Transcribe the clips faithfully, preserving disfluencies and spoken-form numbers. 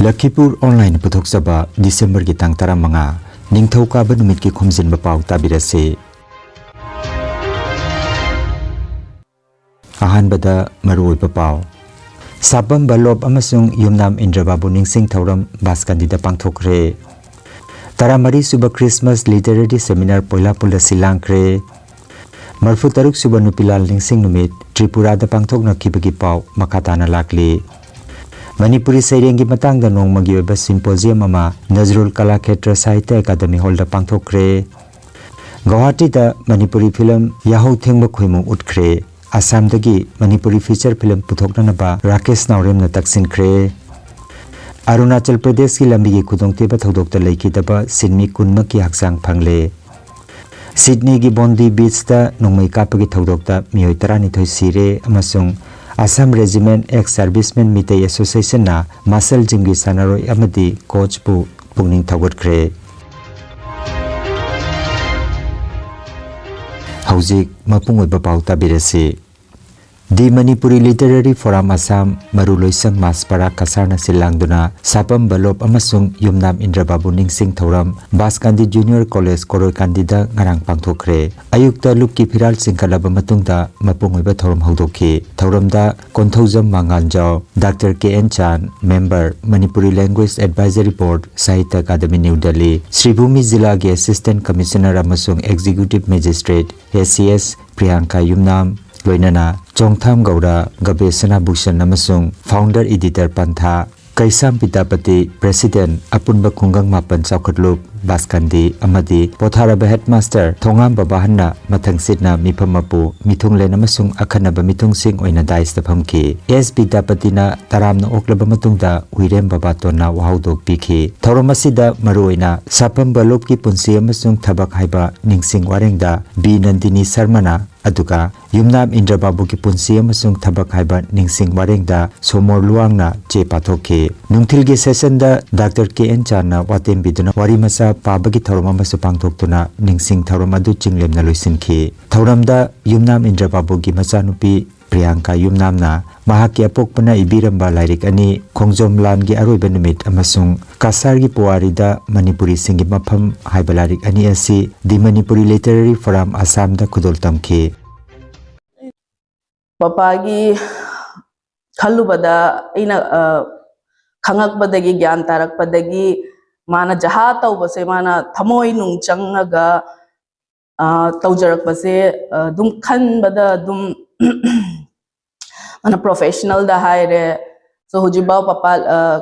ꯂꯈꯤꯄꯨꯔ online ꯄꯨꯊꯣꯛꯆꯕ ꯗꯤꯁꯦꯝꯕꯔꯒꯤ ꯇꯥꯡ ꯇꯔꯥꯃꯉꯥ, ꯅꯤꯡꯊꯧꯀꯥꯕ ꯅꯨꯃꯤꯠꯀꯤ ꯈꯣꯝꯖꯤꯟꯕ ꯄꯥꯎ ꯇꯥꯕꯤꯔꯁꯤ꯫ ꯑꯍꯥꯟꯕꯗ ꯃꯔꯨꯑꯣꯏꯕ ꯄꯥꯎ꯫ ꯁꯥꯄꯝ ꯕꯜꯂꯣꯞ ꯑꯃꯁꯨꯡ ꯌꯨꯝꯅꯥꯝ ꯏꯟꯗ꯭ꯔꯕꯥꯕꯨ ꯅꯤꯡꯁꯤꯡ ꯊꯧꯔꯝ ꯕꯥꯁꯀꯥꯟꯗꯤꯗ ꯄꯥꯡꯊꯣꯛꯈ꯭ꯔꯦ꯫ ꯇꯔꯥꯃꯔꯤ ꯁꯨꯕ ꯈ꯭ꯔꯤꯁꯃꯥꯁ ꯂꯤꯇꯔꯦꯔꯤ ꯁꯦꯃꯤꯅꯥꯔ ꯄꯣꯏꯂꯥꯄꯨꯜꯗ ꯁꯤꯜ ꯂꯥꯡꯈ꯭ꯔꯦ꯫ ꯃꯔꯐꯨ ꯇꯔꯨꯛ ꯁꯨꯕ ꯅꯨꯄꯤꯂꯥꯜ ꯅꯤꯡꯁꯤꯡ ꯅꯨꯃꯤꯠ ꯇ꯭ꯔꯤꯄꯨꯔꯥꯗ ꯄꯥꯡꯊꯣꯛꯅꯈꯤꯕꯒꯤ ꯄꯥꯎ ꯃꯈꯥ ꯇꯥꯅ ꯂꯥꯛꯂꯤ꯫ ꯃꯅꯤꯄꯨꯔꯤ ꯁꯩꯔꯦꯡꯒꯤ ꯃꯇꯥꯡꯗ ꯅꯣꯡꯃꯒꯤ ꯑꯣꯏꯕ ꯁꯤꯝꯄꯣꯖꯤꯌꯝ ꯑꯃ ꯅꯖꯔꯨꯜ ꯀꯂꯥꯈꯦꯇ꯭ꯔ ꯁꯥꯍꯤꯇ꯭ꯌ ꯑꯦꯀꯥꯗꯃꯤ ꯍꯣꯜꯗ ꯄꯥꯡꯊꯣꯛꯈ꯭ꯔꯦ꯫ ꯒꯧꯍꯥꯇꯤꯗ ꯃꯅꯤꯄꯨꯔꯤ ꯐꯤꯂꯝ ꯌꯥꯍꯧ ꯊꯦꯡꯕ ꯈꯣꯏꯃꯨ ꯎꯠꯈ꯭ꯔꯦ꯫ ꯑꯁꯥꯝꯗꯒꯤ ꯃꯅꯤꯄꯨꯔꯤ ꯐꯤꯆꯔ ꯐꯤꯂꯝ ꯄꯨꯊꯣꯛꯅꯅꯕ ꯔꯥꯀꯦꯁ ꯅꯥꯎꯔꯦꯝꯅ ꯇꯛꯁꯤꯟꯈ꯭ꯔꯦ꯫ ꯑꯔꯨꯅꯥꯆꯜ ꯄ꯭ꯔꯗꯦꯁꯀꯤ ꯂꯝꯕꯤꯒꯤ ꯈꯨꯗꯣꯡꯊꯤꯕ ꯊꯧꯗꯣꯛꯇ ꯂꯩꯈꯤꯗꯕ ꯁꯤꯟꯃꯤ ꯀꯨꯟꯃꯛꯀꯤ ꯍꯛꯆꯥꯡ ꯐꯪꯂꯦ꯫ ꯁꯤꯗꯅꯤꯒꯤ ꯕꯣꯟꯗꯤ ꯕꯤꯆꯇ ꯅꯣꯡꯃꯩ ꯀꯥꯞꯄꯒꯤ ꯊꯧꯗꯣꯛꯇ ꯃꯤꯑꯣꯏ ꯇꯔꯥꯅꯤꯊꯣꯏ ꯁꯤꯔꯦ ꯑꯃꯁꯨꯡ Assam regiment ex servicemen Meitei ꯑꯦꯁꯣꯁꯤꯌꯦꯁꯟꯅ ꯃꯁꯜ ꯖꯤꯝꯒꯤ ꯁꯥꯟꯅꯔꯣꯏ ꯑꯃꯗꯤ ꯀꯣꯆꯄꯨ ꯄꯨꯛꯅꯤꯡ ꯊꯧꯒꯠꯈ꯭ꯔꯦ꯫ ꯍꯧꯖꯤꯛ ꯃꯄꯨꯡ ꯑꯣꯏꯕ ꯄꯥꯎ ꯇꯥꯕꯤꯔꯁꯤ꯫ The Manipuri Literary Forum Assam ꯃꯔꯨ ꯂꯣꯏꯁꯪ ꯃꯥꯁꯄꯥꯔꯥ ꯀꯁꯥꯔꯅ ꯁꯤꯜ ꯂꯥꯡꯗꯨꯅ ꯁꯥꯄꯝ ꯕꯂꯣꯞ ꯑꯃꯁꯨꯡ ꯌꯨꯝꯅꯥꯝ ꯏꯟꯗ꯭ꯔꯕꯥꯕꯨ ꯅꯤꯡꯁꯤꯡ ꯊꯧꯔꯝ ꯕꯥꯁꯀꯥꯟꯗꯤ ꯖꯨꯅꯤꯌꯔ ꯀꯣꯂꯦꯖ ꯀꯣꯔꯣꯏꯀꯥꯟꯗꯤꯗ ꯉꯔꯥꯡ ꯄꯥꯡꯊꯣꯛꯈ꯭ꯔꯦ꯫ ꯑꯌꯨꯛꯇ ꯂꯨꯞꯀꯤ ꯐꯤꯔꯥꯜ ꯆꯤꯡꯈꯠꯂꯕ ꯃꯇꯨꯡꯗ ꯃꯄꯨꯡ ꯑꯣꯏꯕ ꯊꯧꯔꯝ ꯍꯧꯗꯣꯛꯈꯤ꯫ ꯊꯧꯔꯝꯗ Konthoujam Manganjao, doctor K N Chan, member, Manipuri language advisory board, Sahitya Akademi, new Delhi, Sribhumi ꯖꯤꯂꯥꯒꯤ ꯑꯦꯁꯤꯁꯇꯦꯟꯠ ꯀꯃꯤꯁꯅꯔ ꯑꯃꯁꯨꯡ executive magistrate, A C S, Priyanka ꯌꯨꯝꯅꯥꯝ, ꯂꯣꯏꯅꯅ ꯆꯣꯡꯊꯥꯝ ꯒꯧꯔ, ꯒꯕꯦꯁꯅꯥ ꯚꯨꯁꯟ ꯑꯃꯁꯨꯡ ꯐꯥꯎꯟꯗꯔ ꯏꯗꯤꯇꯔ ꯄꯟꯊꯥ, ꯀꯩꯁꯥꯝ ꯄꯤꯗꯥꯄꯇꯤ, ꯄ꯭ꯔꯦꯁꯤꯗꯦꯟꯠ, ꯑꯄꯨꯟꯕ ꯈꯨꯡꯒꯪ ꯃꯥꯄꯟ ꯆꯥꯎꯈꯠꯂꯨꯞ, ꯕꯥꯁꯀꯥꯟꯗꯤ ꯑꯃꯗꯤ ꯄꯣꯊꯥꯔꯕ ꯍꯦꯗꯃꯥꯁꯇꯔ ꯊꯣꯉꯥꯝ ꯕꯕꯥꯍꯟꯅ ꯃꯊꯪꯁꯤꯠꯅ ꯃꯤꯐꯝ ꯃꯄꯨ, ꯃꯤꯊꯨꯡꯂꯦꯟ ꯑꯃꯁꯨꯡ ꯑꯈꯟꯅꯕ ꯃꯤꯊꯨꯡꯁꯤꯡ ꯑꯣꯏꯅ ꯗꯥꯏꯁꯇ ꯐꯝꯈꯤ꯫ ꯑꯦꯁ ꯄꯤꯗꯥꯄꯇꯤꯅ ꯇꯔꯥꯝꯅ ꯑꯣꯛꯂꯕ ꯃꯇꯨꯡꯗ ꯎꯏꯔꯦꯝ ꯕꯕꯥꯇꯣꯟꯅ ꯋꯥꯍꯧꯗꯣꯛ ꯄꯤꯈꯤ꯫ ꯊꯧꯔꯝ ꯑꯁꯤꯗ ꯃꯔꯨꯑꯣꯏꯅ ꯁꯥꯄꯝ ꯕꯂꯣꯞꯀꯤ ꯄꯨꯟꯁꯤ ꯑꯃꯁꯨꯡ ꯊꯕꯛ ꯍꯥꯏꯕ ꯅꯤꯡꯁꯤꯡ ꯋꯥꯔꯦꯡꯗ ꯕꯤ ꯅꯟꯗꯤꯅꯤ ꯁꯔꯃꯅ, ꯑꯗꯨꯒ ꯌꯨꯝꯅꯥꯝ ꯏꯟꯗ꯭ꯔꯕꯥꯕꯨꯒꯤ ꯄꯨꯟꯁꯤ ꯑꯃꯁꯨꯡ ꯊꯕꯛ ꯍꯥꯏꯕ ꯅꯤꯡꯁꯤꯡ ꯋꯥꯔꯦꯡꯗ ꯁꯣꯃꯣꯔ ꯂꯨꯋꯥꯡꯅ ꯆꯦ ꯄꯥꯊꯣꯛꯈꯤ꯫ ꯅꯨꯡꯊꯤꯜꯒꯤ ꯁꯦꯁꯟꯗ ꯗꯥꯛꯇꯔ ꯀꯦ ꯑꯦꯟ ꯆꯥꯟꯅ ꯋꯥꯇꯦꯝꯕꯤꯗꯨꯅ ꯋꯥꯔꯤ ꯃꯆꯥ ꯄꯥꯕꯒꯤ ꯊꯧꯔꯝ ꯑꯃꯁꯨ ꯄꯥꯡꯊꯣꯛꯇꯨꯅ ꯅꯤꯡꯁꯤꯡ ꯊꯧꯔꯝ ꯑꯗꯨ ꯆꯤꯡꯂꯦꯝꯅ ꯂꯣꯏꯁꯤꯟꯈꯤ꯫ ꯊꯧꯔꯝꯗ ꯌꯨꯝꯅꯥꯝ ꯏꯟꯗ꯭ꯔꯕꯥꯕꯨꯒꯤ ꯃꯆꯥꯅꯨꯄꯤ ꯄ꯭ꯔꯤꯌꯥꯡꯀꯥ ꯌꯨꯝꯅꯥꯝꯅ ꯃꯍꯥꯛꯀꯤ ꯑꯄꯣꯛꯄꯅ ꯏꯕꯤꯔꯝꯕ ꯂꯥꯏꯔꯤꯛ ꯑꯅꯤ, ꯈꯣꯡꯖꯣꯝ ꯂꯥꯟꯒꯤ ꯑꯔꯣꯏꯕ ꯅꯨꯃꯤꯠ ꯑꯃꯁꯨꯡ ꯀꯥꯁꯥꯔꯒꯤ ꯄꯨꯋꯥꯔꯤꯗ ꯃꯅꯤꯄꯨꯔꯤꯁꯤꯡꯒꯤ ꯃꯐꯝ ꯍꯥꯏꯕ ꯂꯥꯏꯔꯤꯛ ꯑꯅꯤ ꯑꯁꯤ The Manipuri Literary Forum ꯑꯁꯥꯝꯗ ꯈꯨꯗꯣꯜ ꯇꯝꯈꯤ꯫ ꯄꯄꯥꯒꯤ ꯈꯜꯂꯨꯕꯗ ꯑꯩꯅ ꯑ, ꯈꯪꯉꯛꯄꯗꯒꯤ, ꯒ꯭ꯌꯥꯟ ꯇꯥꯔꯛꯄꯗꯒꯤ ꯃꯥꯅ ꯖꯍꯥ ꯇꯧꯕꯁꯦ, ꯃꯥꯅ ꯊꯃꯣꯏ ꯅꯨꯡ ꯆꯪꯉꯒ ꯑ, ꯇꯧꯖꯔꯛꯄꯁꯦ, ꯑ, ꯑꯗꯨꯝ ꯈꯟꯕꯗ ꯑꯗꯨꯝ ꯃꯥꯅ ꯄ꯭ꯔꯣꯐꯦꯁꯅꯦꯜꯗ ꯍꯥꯏꯔꯦ꯫ ꯁꯣ ꯍꯧꯖꯤꯛꯐꯥꯎ ꯄꯄꯥ,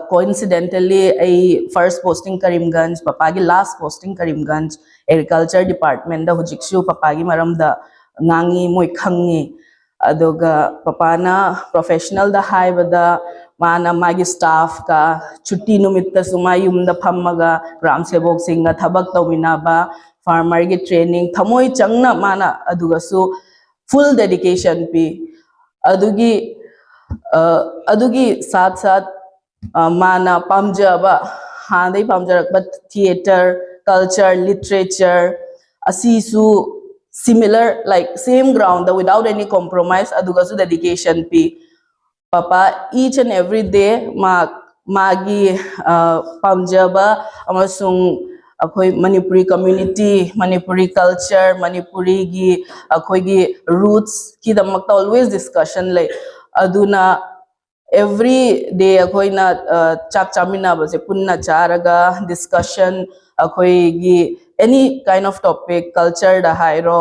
ꯀꯣꯏꯟꯁꯤꯗꯦꯟꯇꯦꯜꯂꯤ ꯑꯩ ꯐꯥꯔꯁ ꯄꯣꯁꯇꯤꯡ ꯀꯔꯤꯝꯒꯟꯖ, ꯄꯄꯥꯒꯤ ꯂꯥꯁ ꯄꯣꯁꯇꯤꯡ ꯀꯔꯤꯝꯒꯟꯖ, ꯑꯦꯒ꯭ꯔꯤꯀꯜꯆꯔ ꯗꯤꯄꯥꯔꯠꯃꯦꯟꯗ ꯍꯧꯖꯤꯛꯁꯨ ꯄꯄꯥꯒꯤ ꯃꯔꯝꯗ ꯉꯥꯡꯉꯤ, ꯃꯣꯏ ꯈꯪꯉꯤ꯫ ꯑꯗꯨꯒ ꯄꯄꯥꯅ ꯄ꯭ꯔꯣꯐꯦꯁꯅꯦꯜꯗ ꯍꯥꯏꯕꯗ ꯃꯥꯅ ꯃꯥꯒꯤ ꯁ꯭ꯇꯥꯐꯀ ꯁꯨꯇꯤ ꯅꯨꯃꯤꯠꯇꯁꯨ ꯃꯥ ꯌꯨꯝꯗ ꯐꯝꯃꯒ ꯒ꯭ꯔꯥꯝ ꯁꯦꯕꯣꯛꯁꯤꯡꯒ ꯊꯕꯛ ꯇꯧꯃꯤꯟꯅꯕ, ꯐꯥꯔꯃꯔꯒꯤ ꯇ꯭ꯔꯦꯅꯤꯡ ꯊꯃꯣꯏ ꯆꯪꯅ ꯃꯥꯅ ꯑꯗꯨꯒꯁꯨ ꯐꯨꯜ ꯗꯦꯗꯤꯀꯦꯁꯟ ꯄꯤ꯫ ꯑꯗꯨꯒꯤ ꯑ, ꯑꯗꯨꯒꯤ ꯁꯥꯠ ꯁꯥꯠ ꯑ, ꯃꯥꯅ ꯄꯥꯝꯖꯕ, ꯍꯥꯟꯅꯗꯒꯤ ꯄꯥꯝꯖꯔꯛꯄ ꯊꯤꯌꯦꯇꯔ, ꯀꯜꯆꯔ, ꯂꯤꯇꯔꯦꯆꯔ ꯑꯁꯤꯁꯨ similar, like, same ground, without any compromise, ꯑꯗꯨꯒꯁꯨ dedication P. Papa each and every day ꯃꯥ ꯃꯥꯒꯤ ꯑ, ꯄꯥꯝꯖꯕ ꯑꯃꯁꯨꯡ ꯑꯩꯈꯣꯏ ꯃꯅꯤꯄꯨꯔꯤ ꯀꯝꯃ꯭ꯌꯨꯅꯤꯇꯤ, ꯃꯅꯤꯄꯨꯔꯤ ꯀꯜꯆꯔ, ꯃꯅꯤꯄꯨꯔꯤꯒꯤ ꯑꯩꯈꯣꯏꯒꯤ ꯔꯨꯠꯁꯀꯤꯗꯃꯛꯇ ꯑꯣꯜꯋꯦꯁ ꯗꯤꯁꯀꯁꯟ ꯂꯩ꯫ ꯑꯗꯨꯅ ꯑꯦꯚ꯭ꯔꯤ ꯗꯦ ꯑꯩꯈꯣꯏꯅ ꯑ, ꯆꯥꯛ ꯆꯥꯃꯤꯟꯅꯕꯁꯦ ꯄꯨꯟꯅ ꯆꯥꯔꯒ ꯗꯤꯁꯀꯁꯟ, ꯑꯩꯈꯣꯏꯒꯤ ꯑꯦꯅꯤ ꯀꯥꯏꯟ ꯑꯣꯐ ꯇꯣꯄꯤꯛ, ꯀꯜꯆꯔꯗ ꯍꯥꯏꯔꯣ,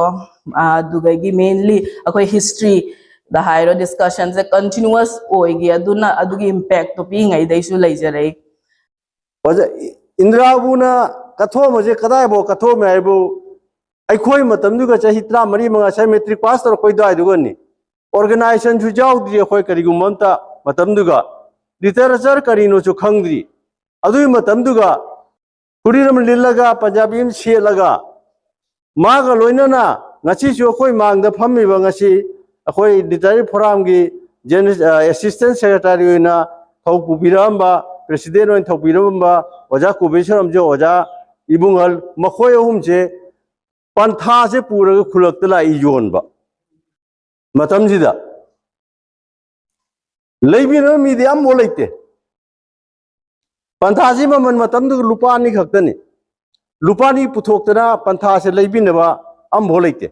ꯑ, ꯑꯗꯨꯗꯒꯤ ꯃꯦꯟꯂꯤ ꯑꯩꯈꯣꯏ ꯍꯤꯁꯇ꯭ꯔꯤꯗ ꯍꯥꯏꯔꯣ, ꯗꯤꯁꯀꯁꯟꯁꯦ ꯀꯟꯇꯤꯅ꯭ꯌꯨꯋꯁ ꯑꯣꯏꯒꯤ꯫ ꯑꯗꯨꯅ ꯑꯗꯨꯒꯤ ꯏꯝꯄꯦꯛꯇꯣ ꯄꯤꯉꯩꯗꯩꯁꯨ ꯂꯩꯖꯔꯛꯏ꯫ ꯑꯣꯖꯥ, ꯏꯟꯗ꯭ꯔꯥꯕꯨꯅ ꯀꯠꯊꯣꯛꯑꯝꯕꯁꯦ ꯀꯗꯥꯏꯐꯥꯎ ꯀꯠꯊꯣꯛꯑꯝꯃꯦ ꯍꯥꯏꯕꯨ, ꯑꯩꯈꯣꯏ ꯃꯇꯝꯗꯨꯒ ꯆꯍꯤ ꯇꯔꯥꯃꯔꯤ ꯃꯉꯥ ꯁ꯭ꯋꯥꯏ ꯃꯦꯇ꯭ꯔꯤꯛ ꯄꯥꯁ ꯇꯧꯔꯛꯄꯩ ꯑꯗꯨꯋꯥꯏꯗꯨꯒꯅꯤ꯫ ꯑꯣꯔꯒꯅꯥꯏꯖꯦꯁꯟꯁꯨ ꯌꯥꯎꯗ꯭ꯔꯤ ꯑꯩꯈꯣꯏ ꯀꯔꯤꯒꯨꯝꯕ ꯑꯝꯇ ꯃꯇꯝꯗꯨꯒ꯫ ꯂꯤꯇꯔꯦꯆꯔ ꯀꯔꯤꯅꯣꯁꯨ ꯈꯪꯗ꯭ꯔꯤ꯫ ꯑꯗꯨꯒꯤ ꯃꯇꯝꯗꯨꯒ ꯐꯨꯔꯤꯠ ꯑꯃ ꯂꯤꯠꯂꯒ, ꯄꯟꯖꯥꯕꯤ ꯑꯃ ꯁꯦꯠꯂꯒ, ꯃꯥꯒ ꯂꯣꯏꯅꯅ ꯉꯁꯤꯁꯨ ꯑꯩꯈꯣꯏ ꯃꯥꯡꯗ ꯐꯝꯃꯤꯕ, ꯉꯁꯤ ꯑꯩꯈꯣꯏ ꯂꯤꯇꯔꯦꯔꯤ ꯐꯣꯔꯝꯒꯤ ꯖꯦꯅꯦ-, ꯑ, ꯑꯦꯁꯤꯁꯇꯦꯟ ꯁꯦꯀ꯭ꯔꯦꯇꯔꯤ ꯑꯣꯏꯅ ꯊꯧ ꯄꯨꯕꯤꯔꯛꯑꯝꯕ, ꯄ꯭ꯔꯦꯁꯤꯗꯦꯟ ꯑꯣꯏꯅ ꯊꯧꯕꯤꯔꯝꯕ ꯑꯣꯖꯥ ꯀꯨꯕꯦꯁꯣꯔꯝꯖꯦ, ꯑꯣꯖꯥ ꯏꯕꯨꯡꯉꯜ, ꯃꯈꯣꯏ ꯑꯍꯨꯝꯁꯦ ꯄꯟꯊꯥꯁꯦ ꯄꯨꯔꯒ ꯈꯨꯜꯂꯛꯇ ꯂꯥꯛꯏ ꯌꯣꯟꯕ꯫ ꯃꯇꯝꯁꯤꯗ ꯂꯩꯕꯤꯅꯕ ꯃꯤꯗꯤ ꯑꯃꯐꯥꯎ ꯂꯩꯇꯦ꯫ ꯄꯟꯊꯥꯁꯤ ꯃꯃꯜ ꯃꯇꯝꯗꯨꯒ ꯂꯨꯄꯥ ꯑꯅꯤ ꯈꯛꯇꯅꯤ꯫ ꯂꯨꯄꯥ ꯑꯅꯤ ꯄꯨꯊꯣꯛꯇꯅ ꯄꯟꯊꯥꯁꯦ ꯂꯩꯕꯤꯅꯕ ꯑꯃꯐꯥꯎ ꯂꯩꯇꯦ꯫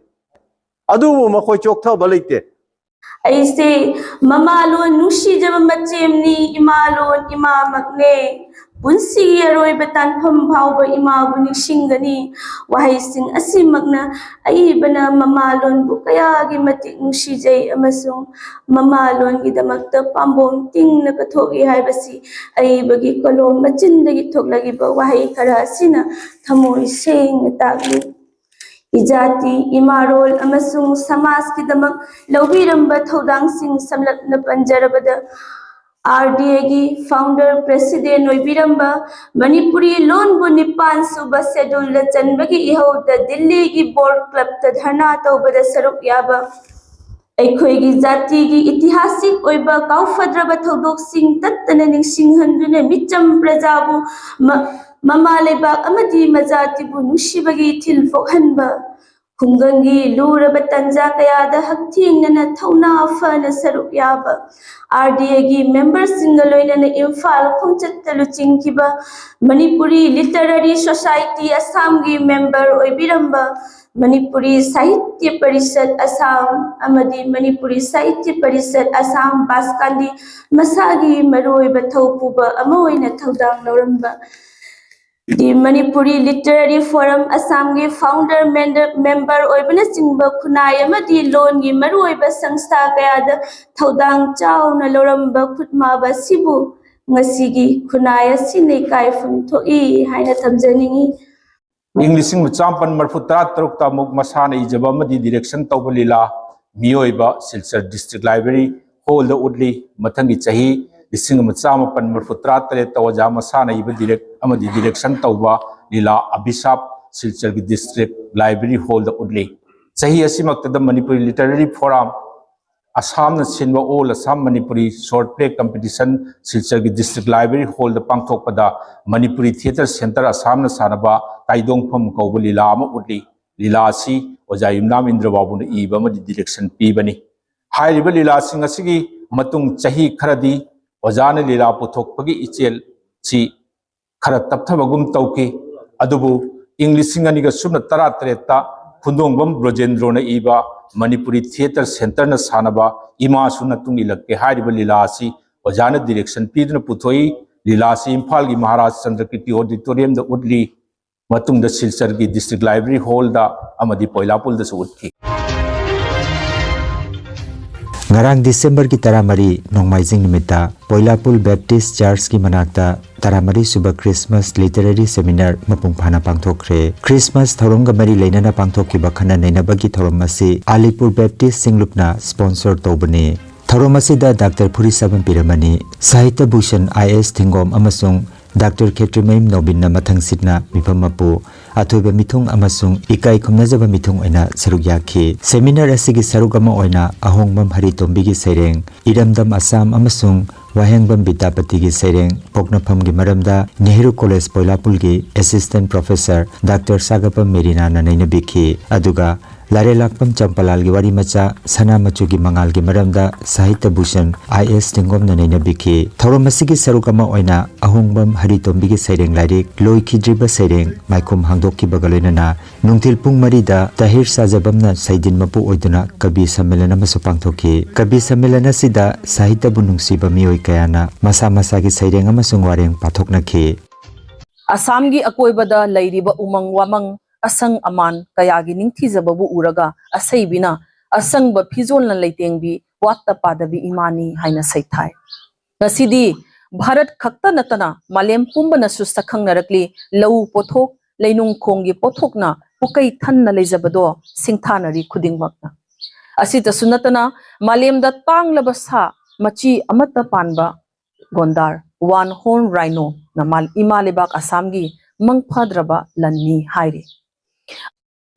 ꯑꯗꯨꯕꯨ ꯃꯈꯣꯏ ꯆꯣꯛꯊꯕ ꯂꯩꯇꯦ꯫ ꯑꯩꯁꯦ ꯃꯃꯥꯂꯣꯟ ꯅꯨꯡꯁꯤꯖꯕ ꯃꯆꯦꯝꯅꯤ, ꯏꯃꯥꯂꯣꯟ ꯏꯃꯥꯃꯛꯅꯦ꯫ ꯄꯨꯟꯁꯤꯒꯤ ꯑꯔꯣꯏꯕ ꯇꯥꯟꯐꯝ ꯐꯥꯎꯕ ꯏꯃꯥꯕꯨ ꯅꯤꯡꯁꯤꯡꯒꯅꯤ꯫ ꯋꯥꯍꯩꯁꯤꯡ ꯑꯁꯤꯃꯛꯅ ꯑꯏꯕꯅ ꯃꯃꯥꯂꯣꯟꯕꯨ ꯀꯌꯥꯒꯤ ꯃꯇꯤꯛ ꯅꯨꯡꯁꯤꯖꯩ ꯑꯃꯁꯨꯡ ꯃꯃꯥꯂꯣꯟꯒꯤꯗꯃꯛꯇ ꯄꯥꯝꯕꯣꯝ ꯇꯤꯡꯅ ꯀꯠꯊꯣꯛꯏ ꯍꯥꯏꯕꯁꯤ ꯑꯏꯕꯒꯤ ꯀꯣꯂꯣꯝ ꯃꯆꯤꯟꯗꯒꯤ ꯊꯣꯛꯂꯛꯂꯤꯕ ꯋꯥꯍꯩ ꯈꯔ ꯑꯁꯤꯅ ꯊꯃꯣꯏ ꯁꯦꯡꯅ ꯇꯥꯛꯂꯤ꯫ ꯏꯖꯥꯇꯤ, ꯏꯃꯥꯔꯣꯜ ꯑꯃꯁꯨꯡ ꯁꯃꯥꯖꯀꯤꯗꯃꯛ ꯂꯧꯕꯤꯔꯝꯕ ꯊꯧꯗꯥꯡꯁꯤꯡ ꯁꯝꯂꯞꯅ ꯄꯟꯖꯔꯕꯗ, ꯑꯥꯔ ꯗꯤ ꯑꯦꯒꯤ founder president ꯑꯣꯏꯕꯤꯔꯝꯕ, ꯃꯅꯤꯄꯨꯔꯤ ꯂꯣꯟꯕꯨ ꯅꯤꯄꯥꯟ ꯁꯨꯕ schedule ꯗ ꯆꯟꯕꯒꯤ ꯏꯍꯧꯗ ꯗꯤꯜꯂꯤꯒꯤ ꯕꯣꯔ ꯀ꯭ꯂꯕꯇ ꯙꯔꯅꯥ ꯇꯧꯕꯗ ꯁꯔꯨꯛ ꯌꯥꯕ, ꯑꯩꯈꯣꯏꯒꯤ ꯖꯥꯇꯤꯒꯤ ꯏꯇꯤꯍꯥꯁꯤꯛ ꯑꯣꯏꯕ ꯀꯥꯎꯐꯗ꯭ꯔꯕ ꯊꯧꯗꯣꯛꯁꯤꯡ ꯇꯠꯇꯅ ꯅꯤꯡꯁꯤꯡꯍꯟꯗꯨꯅ ꯃꯤꯆꯝ ꯄ꯭ꯔꯖꯥꯕꯨ ꯃ-, ꯃꯃꯥ ꯂꯩꯕꯥꯛ ꯑꯃꯗꯤ ꯃꯖꯥꯇꯤꯕꯨ ꯅꯨꯡꯁꯤꯕꯒꯤ ꯏꯊꯤꯜ ꯄꯣꯛꯍꯟꯕ, ꯈꯨꯡꯒꯪꯒꯤ ꯂꯨꯔꯕ ꯇꯟꯖꯥ ꯀꯌꯥꯗ ꯍꯛꯊꯦꯡꯅꯅ ꯊꯧꯅꯥ ꯐꯅ ꯁꯔꯨꯛ ꯌꯥꯕ, ꯑꯥꯔ ꯗꯤ ꯑꯦꯒꯤ member ꯁꯤꯡꯒ ꯂꯣꯏꯅꯅ ꯏꯝꯐꯥꯜ ꯈꯣꯡꯆꯠꯇ ꯂꯨꯆꯤꯡꯈꯤꯕ ꯃꯅꯤꯄꯨꯔꯤ Literary Society ꯑꯁꯥꯝꯒꯤ member ꯑꯣꯏꯕꯤꯔꯝꯕ, ꯃꯅꯤꯄꯨꯔꯤ ꯁꯥꯍꯤꯇ꯭ꯌ ꯄꯔꯤꯁꯠ ꯑꯁꯥꯝ ꯑꯃꯗꯤ ꯃꯅꯤꯄꯨꯔꯤ ꯁꯥꯍꯤꯇ꯭ꯌ ꯄꯔꯤꯁꯠ ꯑꯁꯥꯝ ꯕꯥꯁꯀꯥꯟꯗꯤ ꯃꯁꯥꯒꯤ ꯃꯔꯨꯑꯣꯏꯕ ꯊꯧꯄꯨꯕ ꯑꯃ ꯑꯣꯏꯅ ꯊꯧꯗꯥꯡ ꯂꯧꯔꯝꯕ, ꯗꯤ ꯃꯅꯤꯄꯨꯔꯤ Literary Forum ꯑꯁꯥꯝꯒꯤ founder member ꯑꯣꯏꯕꯅꯆꯤꯡꯕ ꯈꯨꯟꯅꯥꯏ ꯑꯃꯗꯤ ꯂꯣꯟꯒꯤ ꯃꯔꯨꯑꯣꯏꯕ ꯁꯪꯁꯊꯥ ꯀꯌꯥꯗ ꯊꯧꯗꯥꯡ ꯆꯥꯎꯅ ꯂꯧꯔꯝꯕ ꯈꯨꯠꯃꯥꯕ ꯑꯁꯤꯕꯨ ꯉꯁꯤꯒꯤ ꯈꯨꯟꯅꯥꯏ ꯑꯁꯤꯅ ꯏꯀꯥꯏꯐꯝ ꯊꯣꯛꯏ ꯍꯥꯏꯅ ꯊꯝꯖꯅꯤꯡꯏ꯫ ꯏꯪ ꯂꯤꯁꯤꯡ ꯑꯃ ꯆꯥꯃꯥꯄꯟ ꯃꯔꯤꯐꯨ ꯇꯔꯥ ꯇꯔꯨꯛꯇ ꯑꯃꯨꯛ ꯃꯁꯥꯅ ꯏꯖꯕ ꯑꯃꯗꯤ direction ꯇꯧꯕ ꯂꯤꯂꯥ ꯃꯤꯑꯣꯏꯕ ꯁꯤꯜꯆꯔ district library hall ꯗ ꯎꯠꯂꯤ꯫ ꯃꯊꯪꯒꯤ ꯆꯍꯤ ꯂꯤꯁꯤꯡ ꯑꯃ ꯆꯥꯃꯥꯄꯟ ꯃꯔꯤꯐꯨ ꯇꯔꯥ ꯇꯔꯦꯠꯇ ꯑꯣꯖꯥ ꯃꯁꯥꯅ ꯏꯕ direct ꯑꯃꯗꯤ direction ꯇꯧꯕ ꯂꯤꯂꯥ ꯑꯕꯤꯁꯥꯞ ꯁꯤꯜꯆꯔꯒꯤ district library hall ꯗ ꯎꯠꯂꯤ꯫ ꯆꯍꯤ ꯑꯁꯤꯃꯛꯇꯗ ꯃꯅꯤꯄꯨꯔꯤ Literary Forum ꯑꯁꯥꯝꯅ ꯁꯤꯟꯕ All Assam Manipuri Short Play Competition ꯁꯤꯜꯆꯔꯒꯤ district library hall ꯗ ꯄꯥꯡꯊꯣꯛꯄꯗ ꯃꯅꯤꯄꯨꯔꯤ theatre centre ꯑꯁꯥꯝꯅ ꯁꯥꯟꯅꯕ ꯇꯥꯏꯗꯣꯡꯐꯝ ꯀꯧꯕ ꯂꯤꯂꯥ ꯑꯃ ꯎꯠꯂꯤ꯫ ꯂꯤꯂꯥ ꯑꯁꯤ ꯑꯣꯖꯥ ꯌꯨꯝꯅꯥꯝ ꯏꯟꯗ꯭ꯔꯕꯥꯕꯨꯅ ꯏꯕ ꯑꯃꯗꯤ direction ꯄꯤꯕꯅꯤ꯫ ꯍꯥꯏꯔꯤꯕ ꯂꯤꯂꯥꯁꯤꯡ ꯑꯁꯤꯒꯤ ꯃꯇꯨꯡ ꯆꯍꯤ ꯈꯔꯗꯤ ꯑꯣꯖꯥꯅ ꯂꯤꯂꯥ ꯄꯨꯊꯣꯛꯄꯒꯤ ꯏꯆꯦꯜꯁꯤ ꯈꯔ ꯇꯞꯊꯕꯒꯨꯝ ꯇꯧꯈꯤ꯫ ꯑꯗꯨꯕꯨ ꯏꯪ ꯂꯤꯁꯤꯡ ꯑꯅꯤꯒ ꯁꯨꯞꯅ ꯇꯔꯥ ꯇꯔꯦꯠꯇ ꯈꯨꯟꯗꯣꯡꯕꯝ ꯕ꯭ꯔꯣꯖꯦꯟꯗ꯭ꯔꯣꯅ ꯏꯕ ꯃꯅꯤꯄꯨꯔꯤ ꯊꯤꯌꯦꯇꯔ ꯁꯦꯟꯇꯔꯅ ꯁꯥꯟꯅꯕ ꯏꯃꯥꯁꯨ ꯅꯇꯨꯡ ꯏꯜꯂꯛꯀꯦ ꯍꯥꯏꯔꯤꯕ ꯂꯤꯂꯥ ꯑꯁꯤ ꯑꯣꯖꯥꯅ ꯗꯤꯔꯦꯛꯁꯟ ꯄꯤꯗꯨꯅ ꯄꯨꯊꯣꯛꯏ꯫ ꯂꯤꯂꯥ ꯑꯁꯤ ꯏꯝꯐꯥꯜꯒꯤ ꯃꯍꯥꯔꯥꯖ ꯆꯟꯗ꯭ꯔꯀꯤꯔꯇꯤ ꯑꯣꯗꯤꯇꯣꯔꯤꯌꯝꯗ ꯎꯠꯂꯤ꯫ ꯃꯇꯨꯡꯗ ꯁꯤꯜꯆꯔꯒꯤ ꯗꯤꯁꯇ꯭ꯔꯤꯛ ꯂꯥꯏꯕ꯭ꯔꯦꯔꯤ ꯍꯣꯜꯗ ꯑꯃꯗꯤ ꯄꯣꯏꯂꯥꯄꯨꯜꯗꯁꯨ ꯎꯠꯈꯤ꯫ ꯉꯔꯥꯡ ꯗꯤꯁꯦꯝꯕꯔꯒꯤ ꯇꯔꯥꯃꯔꯤ, ꯅꯣꯡꯃꯥꯏꯖꯤꯡ ꯅꯨꯃꯤꯠꯇ ꯄꯣꯏꯂꯥꯄꯨꯜ ꯕꯦꯞꯇꯤꯁ ꯆꯔꯆꯀꯤ ꯃꯅꯥꯛꯇ ꯇꯔꯥꯃꯔꯤ ꯁꯨꯕ ꯈ꯭ꯔꯤꯁꯃꯥꯁ ꯂꯤꯇꯔꯦꯔꯤ ꯁꯦꯃꯤꯅꯥꯔ ꯃꯄꯨꯡ ꯐꯥꯅ ꯄꯥꯡꯊꯣꯛꯈ꯭ꯔꯦ꯫ ꯈ꯭ꯔꯤꯁꯃꯥꯁ ꯊꯧꯔꯝꯒ ꯃꯔꯤ ꯂꯩꯅꯅ ꯄꯥꯡꯊꯣꯛꯈꯤꯕ ꯈꯟꯅ ꯅꯩꯅꯕꯒꯤ ꯊꯧꯔꯝ ꯑꯁꯤ ꯑꯂꯤꯄꯨꯔ ꯕꯦꯞꯇꯤꯁ ꯁꯤꯡꯂꯨꯞꯅ ꯁ꯭ꯄꯣꯟꯁꯔ ꯇꯧꯕꯅꯤ꯫ ꯊꯧꯔꯝ ꯑꯁꯤꯗ ꯗꯥꯛꯇꯔ ꯐꯨꯔꯤꯁꯥꯕꯝ ꯄꯤꯔꯃꯅꯤ, ꯁꯥꯍꯤꯇ꯭ꯌ ꯚꯨꯁꯟ ꯑꯥꯏ ꯑꯦꯁ ꯊꯤꯡꯒꯣꯝ ꯑꯃꯁꯨꯡ ꯗꯥꯛꯇꯔ ꯈꯦꯇ꯭ꯔꯤꯃꯌꯨꯝ ꯅꯣꯕꯤꯟꯅ ꯃꯊꯪ ꯁꯤꯠꯅ ꯃꯤꯐꯝ ꯃꯄꯨ, ꯑꯊꯣꯏꯕ ꯃꯤꯊꯨꯡ ꯑꯃꯁꯨꯡ ꯏꯀꯥꯏ ꯈꯨꯝꯅꯖꯕ ꯃꯤꯊꯨꯡ ꯑꯣꯏꯅ ꯁꯔꯨꯛ ꯌꯥꯈꯤ꯫ ꯁꯦꯃꯤꯅꯥꯔ ꯑꯁꯤꯒꯤ ꯁꯔꯨꯛ ꯑꯃ ꯑꯣꯏꯅ ꯑꯍꯣꯡꯕꯝ ꯍꯔꯤꯇꯣꯝꯕꯤꯒꯤ ꯁꯩꯔꯦꯡ, ꯏꯔꯝꯗꯝ ꯑꯁꯥꯝ ꯑꯃꯁꯨꯡ ꯋꯥꯍꯦꯡꯕꯝ ꯕꯤꯗ꯭ꯌꯥꯄꯇꯤꯒꯤ ꯁꯩꯔꯦꯡ ꯄꯣꯛꯅꯐꯝꯒꯤ ꯃꯔꯝꯗ ꯅꯦꯍꯔꯨ ꯀꯣꯂꯦꯖ ꯄꯣꯏꯂꯥꯄꯨꯜꯒꯤ ꯑꯦꯁꯤꯁꯇꯦꯟꯠ ꯄ꯭ꯔꯣꯐꯦꯁꯔ ꯗꯥꯛꯇꯔ ꯁꯥꯒꯄꯝ ꯃꯦꯔꯤꯅꯥꯅ ꯅꯩꯅꯕꯤꯈꯤ꯫ ꯑꯗꯨꯒ ꯂꯥꯏꯔꯦꯜꯂꯥꯛꯄꯝ ꯆꯝꯄꯂꯥꯜꯒꯤ ꯋꯥꯔꯤ ꯃꯆꯥ ꯁꯅꯥ ꯃꯆꯨꯒꯤ ꯃꯉꯥꯜꯒꯤ ꯃꯔꯝꯗ ꯁꯥꯍꯤꯇ꯭ꯌ ꯚꯨꯁꯟ ꯑꯥꯏ ꯑꯦꯁ ꯊꯤꯡꯒꯣꯝꯅ ꯅꯩꯅꯕꯤꯈꯤ꯫ ꯊꯧꯔꯝ ꯑꯁꯤꯒꯤ ꯁꯔꯨꯛ ꯑꯃ ꯑꯣꯏꯅ ꯑꯍꯣꯡꯕꯝ ꯍꯔꯤꯇꯣꯝꯕꯤꯒꯤ ꯁꯩꯔꯦꯡ ꯂꯥꯏꯔꯤꯛ ꯂꯣꯏꯈꯤꯗ꯭ꯔꯤꯕ ꯁꯩꯔꯦꯡ ꯃꯥꯏꯈꯨꯝ ꯍꯥꯡꯗꯣꯛꯈꯤꯕꯒ ꯂꯣꯏꯅꯅ ꯅꯨꯡꯊꯤꯜ ꯄꯨꯡ ꯃꯔꯤꯗ ꯇꯥꯍꯤꯔ ꯁꯥꯖꯕꯝꯅ ꯁꯩꯗꯤꯟ ꯃꯄꯨ ꯑꯣꯏꯗꯨꯅ ꯀꯕꯤ ꯁꯝꯃꯦꯂꯟ ꯑꯃꯁꯨ ꯄꯥꯡꯊꯣꯛꯈꯤ꯫ ꯀꯕꯤ ꯁꯝꯃꯦꯂꯟ ꯑꯁꯤꯗ ꯁꯥꯍꯤꯇ꯭ꯌꯕꯨ ꯅꯨꯡꯁꯤꯕ ꯃꯤꯑꯣꯏ ꯀꯌꯥꯅ ꯃꯁꯥ ꯃꯁꯥꯒꯤ ꯁꯩꯔꯦꯡ ꯑꯃꯁꯨꯡ ꯋꯥꯔꯦꯡ ꯄꯥꯊꯣꯛꯅꯈꯤ꯫ ꯑꯁꯥꯝꯒꯤ ꯑꯀꯣꯏꯕꯗ ꯂꯩꯔꯤꯕ ꯎꯃꯪ ꯋꯥꯃꯪ, ꯑꯁꯪ ꯑꯃꯥꯟ ꯀꯌꯥꯒꯤ ꯅꯤꯡꯊꯤꯖꯕꯕꯨ ꯎꯔꯒ ꯑꯁꯩꯕꯤꯅ ꯑꯁꯪꯕ ꯐꯤꯖꯣꯜꯅ ꯂꯩꯇꯦꯡꯕꯤ ꯋꯥꯠꯇ ꯄꯥꯗꯕꯤ ꯏꯃꯥꯅꯤ ꯍꯥꯏꯅ ꯁꯩꯊꯥꯏ꯫ ꯉꯁꯤꯗꯤ ꯚꯥꯔꯠ ꯈꯛꯇ ꯅꯠꯇꯅ ꯃꯥꯂꯦꯝ ꯄꯨꯝꯕꯅꯁꯨ ꯁꯛꯈꯪꯅꯔꯛꯂꯤ꯫ ꯂꯧ ꯄꯣꯠꯊꯣꯛ, ꯂꯩꯅꯨꯡꯈꯣꯡꯒꯤ ꯄꯣꯠꯊꯣꯛꯅ ꯄꯨꯀꯩ ꯊꯟꯅ ꯂꯩꯖꯕꯗꯣ ꯁꯤꯡꯊꯥꯅꯔꯤ ꯈꯨꯗꯤꯡꯃꯛꯅ꯫ ꯑꯁꯤꯇꯁꯨ ꯅꯠꯇꯅ ꯃꯥꯂꯦꯝꯗ ꯇꯥꯡꯂꯕ ꯁꯥ ꯃꯆꯤ ꯑꯃꯠꯇ ꯄꯥꯟꯕ ꯒꯣꯟꯗꯥꯔ, ꯋꯥꯟ ꯍꯣꯔꯟ ꯔꯥꯏꯅꯣꯅ ꯃꯥꯜ-, ꯏꯃꯥ ꯂꯩꯕꯥꯛ ꯑꯁꯥꯝꯒꯤ ꯃꯪꯐꯗ꯭ꯔꯕ ꯂꯟꯅꯤ ꯍꯥꯏꯔꯤ꯫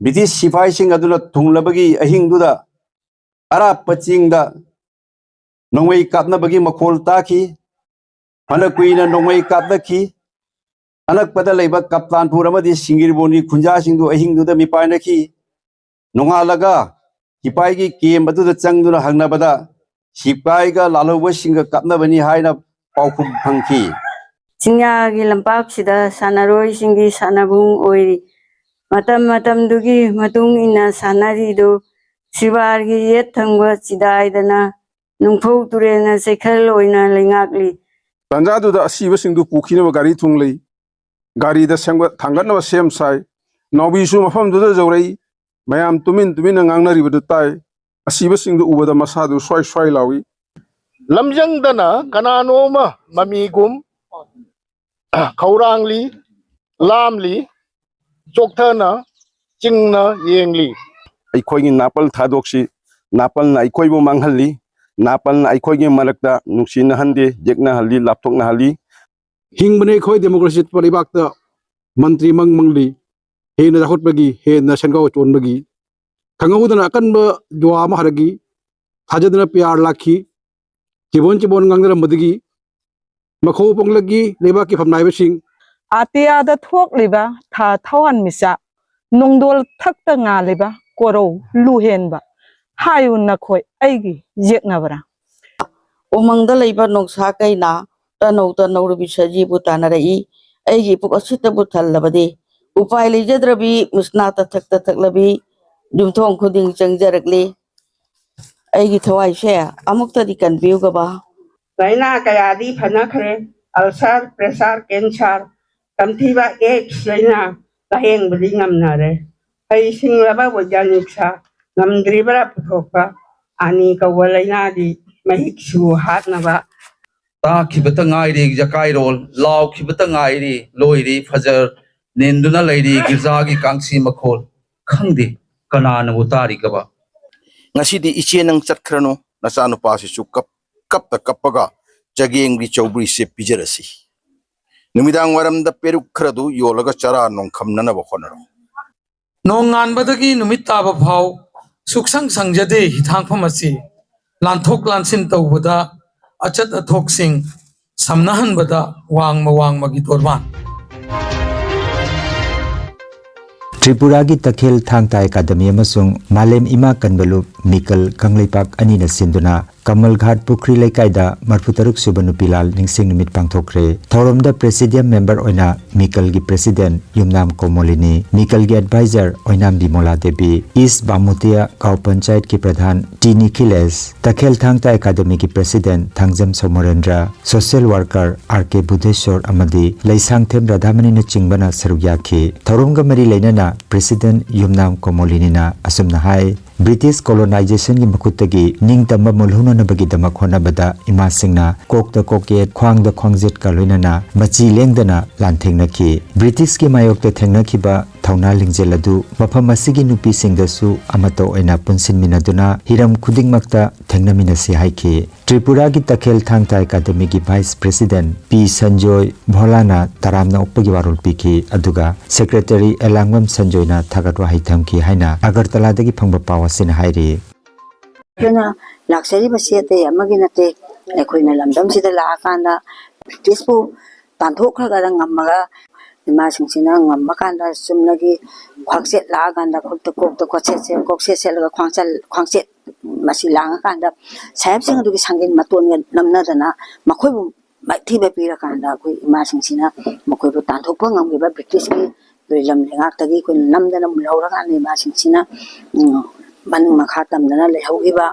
ꯕ꯭ꯔꯤꯇꯤꯁ ꯁꯤꯐꯥꯏꯁꯤꯡ ꯑꯗꯨꯅ ꯊꯨꯡꯂꯕꯒꯤ ꯑꯍꯤꯡꯗꯨꯗ ꯑꯔꯥꯞꯄ ꯆꯤꯡꯗ ꯅꯣꯡꯃꯩ ꯀꯥꯞꯅꯕꯒꯤ ꯃꯈꯣꯜ ꯇꯥꯈꯤ꯫ ꯐꯅ ꯀꯨꯏꯅ ꯅꯣꯡꯃꯩ ꯀꯥꯞꯅꯈꯤ꯫ ꯑꯅꯛꯄꯗ ꯂꯩꯕ ꯀꯞꯇꯥꯟꯄꯨꯔ ꯑꯃꯗꯤ ꯁꯤꯡꯒꯤꯔꯕꯣꯟꯒꯤ ꯈꯨꯟꯖꯥꯁꯤꯡꯗꯨ ꯑꯍꯤꯡꯗꯨꯗ ꯃꯤꯄꯥꯏꯅꯈꯤ꯫ ꯅꯣꯡꯉꯥꯜꯂꯒ ꯁꯤꯐꯥꯏꯒꯤ ꯀꯦꯝ ꯑꯗꯨꯗ ꯆꯪꯗꯨꯅ ꯍꯪꯅꯕꯗ, ꯁꯤꯐꯥꯏꯒ ꯂꯥꯜꯍꯧꯕꯁꯤꯡꯒ ꯀꯥꯞꯅꯕꯅꯤ ꯍꯥꯏꯅ ꯄꯥꯎꯈꯨꯝ ꯐꯪꯈꯤ꯫ ꯆꯤꯡꯌꯥꯒꯤ ꯂꯝꯄꯥꯛꯁꯤꯗ ꯁꯥꯟꯅꯔꯣꯏꯁꯤꯡꯒꯤ ꯁꯥꯟꯅꯕꯨꯡ ꯑꯣꯏꯔꯤ꯫ ꯃꯇꯝ ꯃꯇꯝꯗꯨꯒꯤ ꯃꯇꯨꯡ ꯏꯟꯅ ꯁꯥꯟꯅꯔꯤꯗꯨ ꯁꯤꯕꯥꯔꯒꯤ ꯌꯦꯠ ꯊꯪꯕ ꯆꯤꯗꯥꯏꯗꯅ ꯅꯨꯡꯐꯧ ꯇꯨꯔꯦꯜꯅ ꯆꯩꯈꯜ ꯑꯣꯏꯅ ꯂꯩꯉꯥꯛꯂꯤ꯫ ꯇꯥꯟꯖꯥꯗꯨꯗ ꯑꯁꯤꯕꯁꯤꯡꯗꯨ ꯄꯨꯈꯤꯅꯕ ꯒꯥꯔꯤ ꯊꯨꯡꯂꯩ꯫ ꯒꯥꯔꯤꯗ ꯁꯦꯝꯒꯠ ꯊꯥꯡꯒꯠꯅꯕ ꯁꯦꯝ ꯁꯥꯏ꯫ ꯅꯥꯎꯕꯤꯁꯨ ꯃꯐꯝꯗꯨꯗ ꯌꯧꯔꯛꯏ꯫ ꯃꯌꯥꯝ ꯇꯨꯃꯤꯟ ꯇꯨꯃꯤꯟꯅ ꯉꯥꯡꯅꯔꯤꯕꯗꯨ ꯇꯥꯏ꯫ ꯑꯁꯤꯕꯁꯤꯡꯗꯨ ꯎꯕꯗ ꯃꯁꯥꯗꯨ ꯁ꯭ꯋꯥꯏ ꯁ꯭ꯋꯥꯏ ꯂꯥꯎꯏ꯫ ꯂꯝꯖꯪꯗꯅ ꯀꯅꯥꯅꯣꯃ ꯃꯃꯤꯒꯨꯝ ꯈꯧꯔꯥꯡꯂꯤ, ꯂꯥꯝꯂꯤ, ꯆꯣꯛꯊꯅ ꯆꯤꯡꯅ ꯌꯦꯡꯂꯤ꯫ ꯑꯩꯈꯣꯏꯒꯤ ꯅꯥꯄꯜ ꯊꯥꯗꯣꯛꯁꯤ꯫ ꯅꯥꯄꯜꯅ ꯑꯩꯈꯣꯏꯕꯨ ꯃꯥꯡꯍꯜꯂꯤ꯫ ꯅꯥꯄꯜꯅ ꯑꯩꯈꯣꯏꯒꯤ ꯃꯔꯛꯇ ꯅꯨꯡꯁꯤꯅꯍꯟꯗꯦ, ꯌꯦꯛꯅꯍꯜꯂꯤ, ꯂꯥꯞꯊꯣꯛꯅꯍꯜꯂꯤ꯫ ꯍꯤꯡꯕꯅꯤ ꯑꯩꯈꯣꯏ ꯗꯦꯃꯣꯀ꯭ꯔꯦꯁꯤ ꯆꯠꯄ ꯂꯩꯕꯥꯛꯇ꯫ ꯃꯟꯇ꯭ꯔꯤ ꯃꯪ ꯃꯪꯂꯤ꯫ ꯍꯦꯟꯅ ꯆꯥꯎꯈꯠꯄꯒꯤ, ꯍꯦꯟꯅ ꯁꯦꯟꯒꯥꯎ ꯆꯣꯟꯕꯒꯤ꯫ ꯈꯪꯍꯧꯗꯅ ꯑꯀꯟꯕ ꯖꯨꯋꯥ ꯑꯃ ꯍꯥꯔꯛꯈꯤ꯫ ꯊꯥꯖꯗꯅ ꯄꯤꯌꯥꯔ ꯂꯥꯛꯈꯤ꯫ ꯆꯤꯕꯣꯟ ꯆꯤꯕꯣꯟ ꯉꯥꯡꯅꯔꯝꯕꯗꯒꯤ ꯃꯈꯧ ꯄꯣꯡꯂꯛꯈꯤ ꯂꯩꯕꯥꯛꯀꯤ ꯐꯝꯅꯥꯏꯕꯁꯤꯡ꯫ ꯑꯇꯤꯌꯥꯗ ꯊꯣꯛꯂꯤꯕ ꯊꯥ ꯊꯋꯥꯟꯃꯤꯆꯥꯛ, ꯅꯣꯡꯗꯣꯜ ꯊꯛꯇ ꯉꯥꯜꯂꯤꯕ ꯀꯣꯔꯧ ꯂꯨꯍꯦꯟꯕ, ꯍꯥꯏꯌꯨ ꯅꯈꯣꯏ ꯑꯩꯒꯤ ꯌꯦꯛꯅꯕ꯭ꯔꯥ? ꯎꯃꯪꯗ ꯂꯩꯕ ꯅꯣꯡꯁꯥ ꯀꯩꯅꯥ, ꯇꯅꯧ ꯇꯅꯧꯔꯕꯤ ꯁꯖꯤꯕꯨ ꯇꯥꯟꯅꯔꯛꯏ꯫ ꯑꯩꯒꯤ ꯄꯨꯛ ꯑꯁꯤꯠꯇꯕꯨ ꯊꯜꯂꯕꯗꯤ, ꯎꯄꯥꯏ ꯂꯩꯖꯗ꯭ꯔꯕꯤ ꯃꯤꯁꯅꯥ ꯇꯊꯛ ꯇꯊꯛꯂꯕꯤ ꯌꯨꯝꯊꯣꯡ ꯈꯨꯗꯤꯡ ꯆꯪꯖꯔꯛꯂꯤ꯫ ꯑꯩꯒꯤ ꯊꯋꯥꯏꯁꯦ ꯑꯃꯨꯛꯇꯗꯤ ꯀꯟꯕꯤꯌꯨꯒꯕ꯫ ꯂꯥꯏꯅꯥ ꯀꯌꯥꯗꯤ ꯐꯅꯈ꯭ꯔꯦ꯫ ꯑꯜꯁꯔ, ꯄ꯭ꯔꯦꯁꯔ, ꯀꯦꯟꯁꯔ, ꯇꯝꯊꯤꯕ ꯑꯦꯗꯁ ꯂꯥꯏꯅꯥ ꯂꯥꯌꯦꯡꯕꯗꯤ ꯉꯝꯅꯔꯦ꯫ ꯍꯩ ꯁꯤꯡꯂꯕ ꯕꯣꯏꯖꯥꯅꯤꯛꯁ ꯉꯝꯗ꯭ꯔꯤꯕ꯭ꯔꯥ ꯄꯨꯊꯣꯛꯄ? ꯑꯥꯅꯤ ꯀꯧꯕ ꯂꯥꯏꯅꯥꯗꯤ ꯃꯍꯤꯛꯁꯨ ꯍꯥꯠꯅꯕ꯫ ꯇꯥꯈꯤꯕꯇ ꯉꯥꯏꯔꯤ ꯌꯀꯥꯏꯔꯣꯜ, ꯂꯥꯎꯈꯤꯕꯇ ꯉꯥꯏꯔꯤ ꯂꯣꯏꯔꯤ ꯐꯖꯔ, ꯅꯦꯟꯗꯨꯅ ꯂꯩꯔꯤ ꯒꯤꯔꯖꯥꯒꯤ ꯀꯥꯡꯁꯤ ꯃꯈꯣꯜ꯫ ꯈꯪꯗꯦ ꯀꯅꯥꯅꯕꯨ ꯇꯥꯔꯤꯒꯕ? ꯉꯁꯤꯗꯤ ꯏꯆꯦ ꯅꯪ ꯆꯠꯈ꯭ꯔꯅꯨ, ꯅꯆꯥꯅꯨꯄꯥꯁꯤꯁꯨ ꯀꯞ-, ꯀꯞꯇ ꯀꯞꯄꯒ ꯆꯒꯦꯝꯒꯤ ꯆꯧꯕ꯭ꯔꯤꯁꯦ ꯄꯤꯖꯔꯁꯤ꯫ ꯅꯨꯃꯤꯗꯥꯡ ꯋꯥꯏꯔꯝꯗ ꯄꯦꯔꯨꯛ ꯈꯔꯗꯨ ꯌꯣꯜꯂꯒ ꯆꯔꯥ ꯅꯣꯡꯈꯝꯅꯅꯕ ꯍꯣꯠꯅꯔꯣ꯫ ꯅꯣꯡꯉꯥꯟꯕꯗꯒꯤ ꯅꯨꯃꯤꯠ ꯇꯥꯕ ꯐꯥꯎ ꯁꯨꯛꯁꯪ ꯁꯪꯖꯗꯦ ꯍꯤꯊꯥꯡꯐꯝ ꯑꯁꯤ꯫ ꯂꯥꯟꯊꯣꯛ ꯂꯥꯟꯁꯤꯟ ꯇꯧꯕꯗ ꯑꯆꯠ ꯑꯊꯣꯛꯁꯤꯡ ꯁꯝꯅꯍꯟꯕꯗ ꯋꯥꯡꯃ ꯋꯥꯡꯃꯒꯤ ꯇꯣꯔꯕꯥꯟ꯫ ꯇ꯭ꯔꯤꯄꯨꯔꯥꯒꯤ ꯇꯈꯦꯜ ꯊꯥꯡ ꯇꯥ ꯑꯦꯀꯥꯗꯃꯤ ꯑꯃꯁꯨꯡ ꯃꯥꯂꯦꯝ ꯏꯃꯥ ꯀꯟꯕ ꯂꯨꯞ ꯃꯤꯀꯜ ꯀꯪꯂꯩꯄꯥꯛ ꯑꯅꯤꯅ ꯁꯤꯟꯗꯨꯅ ꯀꯃꯜ ꯘꯥꯠ ꯄꯨꯈ꯭ꯔꯤ ꯂꯩꯀꯥꯏꯗ ꯃꯔꯐꯨ ꯇꯔꯨꯛ ꯁꯨꯕ ꯅꯨꯄꯤ ꯂꯥꯜ ꯅꯤꯡꯁꯤꯡ ꯅꯨꯃꯤꯠ ꯄꯥꯡꯊꯣꯛꯈ꯭ꯔꯦ꯫ ꯊꯧꯔꯝꯗ ꯄ꯭ꯔꯦꯁꯤꯗꯤꯌꯝ ꯃꯦꯝꯕꯔ ꯑꯣꯏꯅ ꯃꯤꯀꯜꯒꯤ ꯄ꯭ꯔꯦꯁꯤꯗꯦꯟꯠ ꯌꯨꯝꯅꯥꯝ ꯀꯣꯃꯣꯂꯤꯅꯤ, ꯃꯤꯀꯜꯒꯤ ꯑꯦꯗꯚꯥꯏꯖꯔ ꯑꯣꯏꯅꯥꯝ ꯕꯤꯃꯣꯂꯥ ꯗꯦꯕꯤ, ꯏꯁ ꯕꯥꯃꯨꯇꯤꯌꯥ ꯒꯥꯎ ꯄꯟꯆꯥꯌꯠꯀꯤ ꯄ꯭ꯔꯙꯥꯟ ꯇꯤ ꯅꯤꯈꯤꯂꯦꯁ, ꯇꯈꯦꯜ ꯊꯥꯡ ꯇꯥ ꯑꯦꯀꯥꯗꯃꯤꯒꯤ president Thangjam Somorendra, social worker R K Budheshor ꯑꯃꯗꯤ ꯂꯩꯁꯥꯡꯊꯦꯝ ꯔꯥꯙꯥꯃꯅꯤꯅꯆꯤꯡꯕꯅ ꯁꯔꯨꯛ ꯌꯥꯈꯤ꯫ ꯊꯧꯔꯝꯒ ꯃꯔꯤ ꯂꯩꯅꯅ ꯄ꯭ꯔꯦꯁꯤꯗꯦꯟꯠ ꯌꯨꯝꯅꯥꯝ ꯀꯣꯃꯣꯂꯤꯅꯤꯅ ꯑꯁꯨꯝꯅ ꯍꯥꯏ, ꯕ꯭ꯔꯤꯇꯤꯁ ꯀꯣꯂꯣꯅꯥꯏꯖꯦꯁꯟꯒꯤ ꯃꯈꯨꯠꯇꯒꯤ ꯅꯤꯡꯇꯝꯕ ꯃꯨꯜꯍꯧꯅꯅꯕꯒꯤꯗꯃꯛ ꯍꯣꯠꯅꯕꯗ ꯏꯃꯥꯁꯤꯡꯅ ꯀꯣꯛꯇ ꯀꯣꯛꯌꯦꯠ, ꯈ꯭ꯋꯥꯡꯗ ꯈ꯭ꯋꯥꯡꯖꯦꯠꯀ ꯂꯣꯏꯅꯅ ꯃꯆꯤ ꯂꯦꯡꯗꯅ ꯂꯥꯟꯊꯦꯡꯅꯈꯤ꯫ ꯕ꯭ꯔꯤꯇꯤꯁꯀꯤ ꯃꯥꯌꯣꯛꯇ ꯊꯦꯡꯅꯈꯤꯕ ꯊꯧꯅꯥ ꯂꯤꯡꯖꯦꯜ ꯑꯗꯨ ꯃꯐꯝ ꯑꯁꯤꯒꯤ ꯅꯨꯄꯤꯁꯤꯡꯗꯁꯨ ꯑꯃꯠꯇ ꯑꯣꯏꯅ ꯄꯨꯟꯁꯤꯟꯃꯤꯟꯅꯗꯨꯅ ꯍꯤꯔꯝ ꯈꯨꯗꯤꯡꯃꯛꯇ ꯊꯦꯡꯅꯃꯤꯟꯅꯁꯤ ꯍꯥꯏꯈꯤ꯫ ꯇ꯭ꯔꯤꯄꯨꯔꯥꯒꯤ ꯇꯈꯦꯜ ꯊꯥꯡ ꯇꯥ ꯑꯦꯀꯥꯗꯃꯤꯒꯤ ꯚꯥꯏꯁ ꯄ꯭ꯔꯦꯁꯤꯗꯦꯟꯠ ꯄꯤ ꯁꯟꯖꯣꯏ ꯚꯣꯂꯥꯅ ꯇꯔꯥꯝꯅ ꯑꯣꯛꯄꯒꯤ ꯋꯥꯔꯣꯜ ꯄꯤꯈꯤ, ꯑꯗꯨꯒ ꯁꯦꯀ꯭ꯔꯦꯇꯔꯤ ꯑꯦꯂꯥꯡꯕꯝ ꯁꯟꯖꯣꯏꯅ ꯊꯥꯒꯠ ꯋꯥꯍꯩ ꯊꯝꯈꯤ ꯍꯥꯏꯅ ꯑꯒꯔꯇꯂꯥꯗꯒꯤ ꯐꯪꯕ ꯄꯥꯎ ꯑꯁꯤꯅ ꯍꯥꯏꯔꯤ꯫ ꯑꯩꯈꯣꯏꯅ ꯂꯥꯛꯆꯔꯤꯕꯁꯤ ꯑꯇꯩ ꯑꯃꯒꯤ ꯅꯠꯇꯦ, ꯑꯩꯈꯣꯏꯅ ꯂꯝꯗꯝꯁꯤꯗ ꯂꯥꯛꯑꯀꯥꯟꯗ ꯕ꯭ꯔꯤꯇꯤꯁꯄꯨ ꯇꯥꯟꯊꯣꯛꯈ꯭ꯔꯒ ꯉꯝꯃꯒ ꯏꯃꯥꯁꯤꯡꯁꯤꯅ ꯉꯝꯃꯀꯥꯟꯗ ꯆꯨꯝꯅꯒꯤ ꯈ꯭ꯋꯥꯡꯆꯦꯠ ꯂꯥꯛꯑꯀꯥꯟꯗ ꯈꯨꯠꯇ ꯀꯣꯛꯇ ꯈ꯭ꯋꯥꯡꯆꯦꯠꯁꯦ, ꯀꯣꯛꯆꯦꯠ ꯁꯦꯠꯂꯒ ꯈ꯭ꯋꯥꯡꯆꯜ-, ꯈ꯭ꯋꯥꯡꯆꯦꯠ ꯃꯁꯤ ꯂꯥꯡꯉꯀꯥꯟꯗ ꯁꯥꯍꯦꯕꯁꯤꯡ ꯑꯗꯨꯒꯤ ꯁꯪꯒꯤꯟ ꯃꯇꯣꯟꯒ ꯅꯝꯅꯗꯅ ꯃꯈꯣꯏꯕꯨ ꯃꯥꯏꯊꯤꯕ ꯄꯤꯔꯀꯥꯟꯗ ꯑꯩꯈꯣꯏ ꯏꯃꯥꯁꯤꯡꯁꯤꯅ ꯃꯈꯣꯏꯕꯨ ꯇꯥꯟꯊꯣꯛꯄ ꯉꯝꯈꯤꯕ ꯕ꯭ꯔꯤꯇꯤꯁꯀꯤ ꯂꯣꯏꯂꯝ ꯂꯩꯉꯥꯛꯇꯒꯤ ꯑꯩꯈꯣꯏꯅ ꯅꯝꯗꯅ ꯂꯧꯔꯀꯥꯟꯗ ꯏꯃꯥꯁꯤꯡꯁꯤꯅ, ꯎꯝ, ꯃꯅꯤꯡ ꯃꯈꯥ ꯇꯝꯗꯅ ꯂꯩꯍꯧꯈꯤꯕ꯫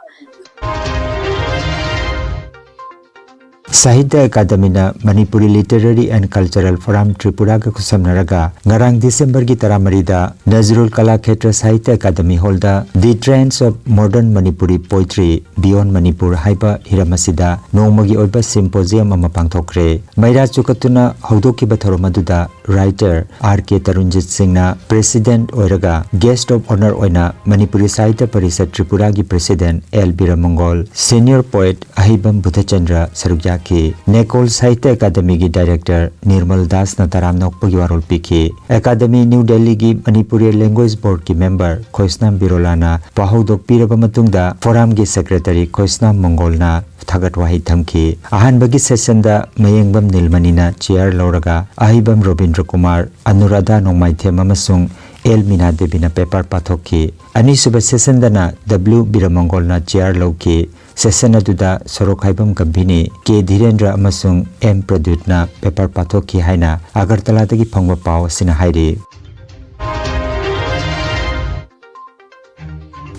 ꯁꯥꯍꯤꯇ꯭ꯌ ꯑꯦꯀꯥꯗꯃꯤꯅ Manipuri literary and cultural forum ꯇ꯭ꯔꯤꯄꯨꯔꯥꯒ ꯈꯨꯠꯁꯝꯅꯔꯒ ꯉꯔꯥꯡ ꯗꯤꯁꯦꯝꯕꯔꯒꯤ ꯇꯔꯥꯃꯔꯤꯗ Nazrul Kalakshetra Sahitya Akademi hall The Trends of Modern Manipuri Poetry Beyond Manipur ꯍꯥꯏꯕ ꯍꯤꯔꯝ ꯑꯁꯤꯗ ꯅꯣꯡꯃꯒꯤ ꯑꯣꯏꯕ ꯁꯤꯝꯄꯣꯖꯤꯌꯝ ꯑꯃ ꯄꯥꯡꯊꯣꯛꯈ꯭ꯔꯦ꯫ ꯃꯩꯔꯥ ꯆꯨꯈꯠꯇꯨꯅ ꯍꯧꯗꯣꯛꯈꯤꯕ ꯊꯧꯔꯝ ꯑꯗꯨꯗ ꯔꯥꯏꯇꯔ ꯑꯥꯔ ꯀꯦ ꯇꯔꯨꯟꯖꯤꯠ ꯁꯤꯡꯅ ꯄ꯭ꯔꯦꯁꯤꯗꯦꯟꯠ ꯑꯣꯏꯔꯒ ꯒꯦꯁꯠ ꯑꯣꯐ ꯑꯣꯅꯔ ꯑꯣꯏꯅ ꯃꯅꯤꯄꯨꯔꯤ ꯁꯥꯍꯤꯇ꯭ꯌ ꯄꯔꯤꯁꯠ ꯇ꯭ꯔꯤꯄꯨꯔꯥꯒꯤ president L Biramangol, senior poet Aheibam Budhachandra ꯁꯔꯨꯛ ꯌꯥꯈꯤ꯫ ꯅꯦꯀꯣꯜ ꯁꯥꯍꯤꯇ꯭ꯌ ꯑꯦꯀꯥꯗꯃꯤꯒꯤ ꯗꯥꯏꯔꯦꯛꯇꯔ ꯅꯤꯔꯃꯜ ꯗꯥꯁꯅ ꯇꯔꯥꯝꯅ ꯑꯣꯛꯄꯒꯤ ꯋꯥꯔꯣꯜ ꯄꯤꯈꯤ꯫ ꯑꯦꯀꯥꯗꯃꯤ ꯅ꯭ꯌꯨ ꯗꯦꯜꯂꯤꯒꯤ ꯃꯅꯤꯄꯨꯔꯤ ꯂꯦꯡꯒ꯭ꯋꯦꯖ ꯕꯣꯔꯗꯀꯤ ꯃꯦꯝꯕꯔ ꯈꯣꯏꯁꯅꯥꯝ ꯕꯤꯔꯣꯂꯥꯅ ꯄꯥꯍꯧꯗꯣꯛ ꯄꯤꯔꯕ ꯃꯇꯨꯡꯗ ꯐꯣꯔꯝꯒꯤ ꯁꯦꯀ꯭ꯔꯦꯇꯔꯤ ꯈꯣꯏꯁꯅꯥꯝ ꯃꯪꯒꯣꯜꯅ ꯊꯥꯒꯠ ꯋꯥꯍꯩ ꯊꯝꯈꯤ꯫ ꯑꯍꯥꯟꯕꯒꯤ ꯁꯦꯁꯟꯗ ꯃꯌꯦꯡꯕꯝ ꯅꯤꯜꯃꯅꯤꯅ ꯆꯤꯌꯥꯔ ꯂꯧꯔꯒ ꯑꯍꯩꯕꯝ ꯔꯣꯕꯤꯟꯗ꯭ꯔ ꯀꯨꯃꯥꯔ, ꯑꯅꯨꯔꯥꯙꯥ ꯅꯣꯡꯃꯥꯏꯊꯦꯝ ꯑꯃꯁꯨꯡ ꯑꯦꯜ ꯃꯤꯅꯥ ꯗꯦꯕꯤꯅ ꯄꯦꯄꯔ ꯄꯥꯊꯣꯛꯈꯤ꯫ ꯑꯅꯤꯁꯨꯕ ꯁꯦꯁꯟꯗꯅ ꯗꯕ꯭ꯂꯤꯎ ꯕꯤꯔꯃꯪꯒꯣꯜꯅ ꯆꯤꯌꯥꯔ ꯂꯧꯈꯤ꯫ ꯁꯦꯁꯟ ꯑꯗꯨꯗ ꯁꯣꯔꯣꯛꯈꯥꯏꯕꯝ ꯒꯝꯚꯤꯔꯅꯤ, ꯀꯦ ꯙꯤꯔꯦꯟꯗ꯭ꯔ ꯑꯃꯁꯨꯡ ꯑꯦꯝ ꯄ꯭ꯔꯗ꯭ꯌꯨꯠꯅ ꯄꯦꯄꯔ ꯄꯥꯊꯣꯛꯈꯤ ꯍꯥꯏꯅ ꯑꯒꯔꯇꯂꯥꯗꯒꯤ ꯐꯪꯕ ꯄꯥꯎ ꯑꯁꯤꯅ ꯍꯥꯏꯔꯤ꯫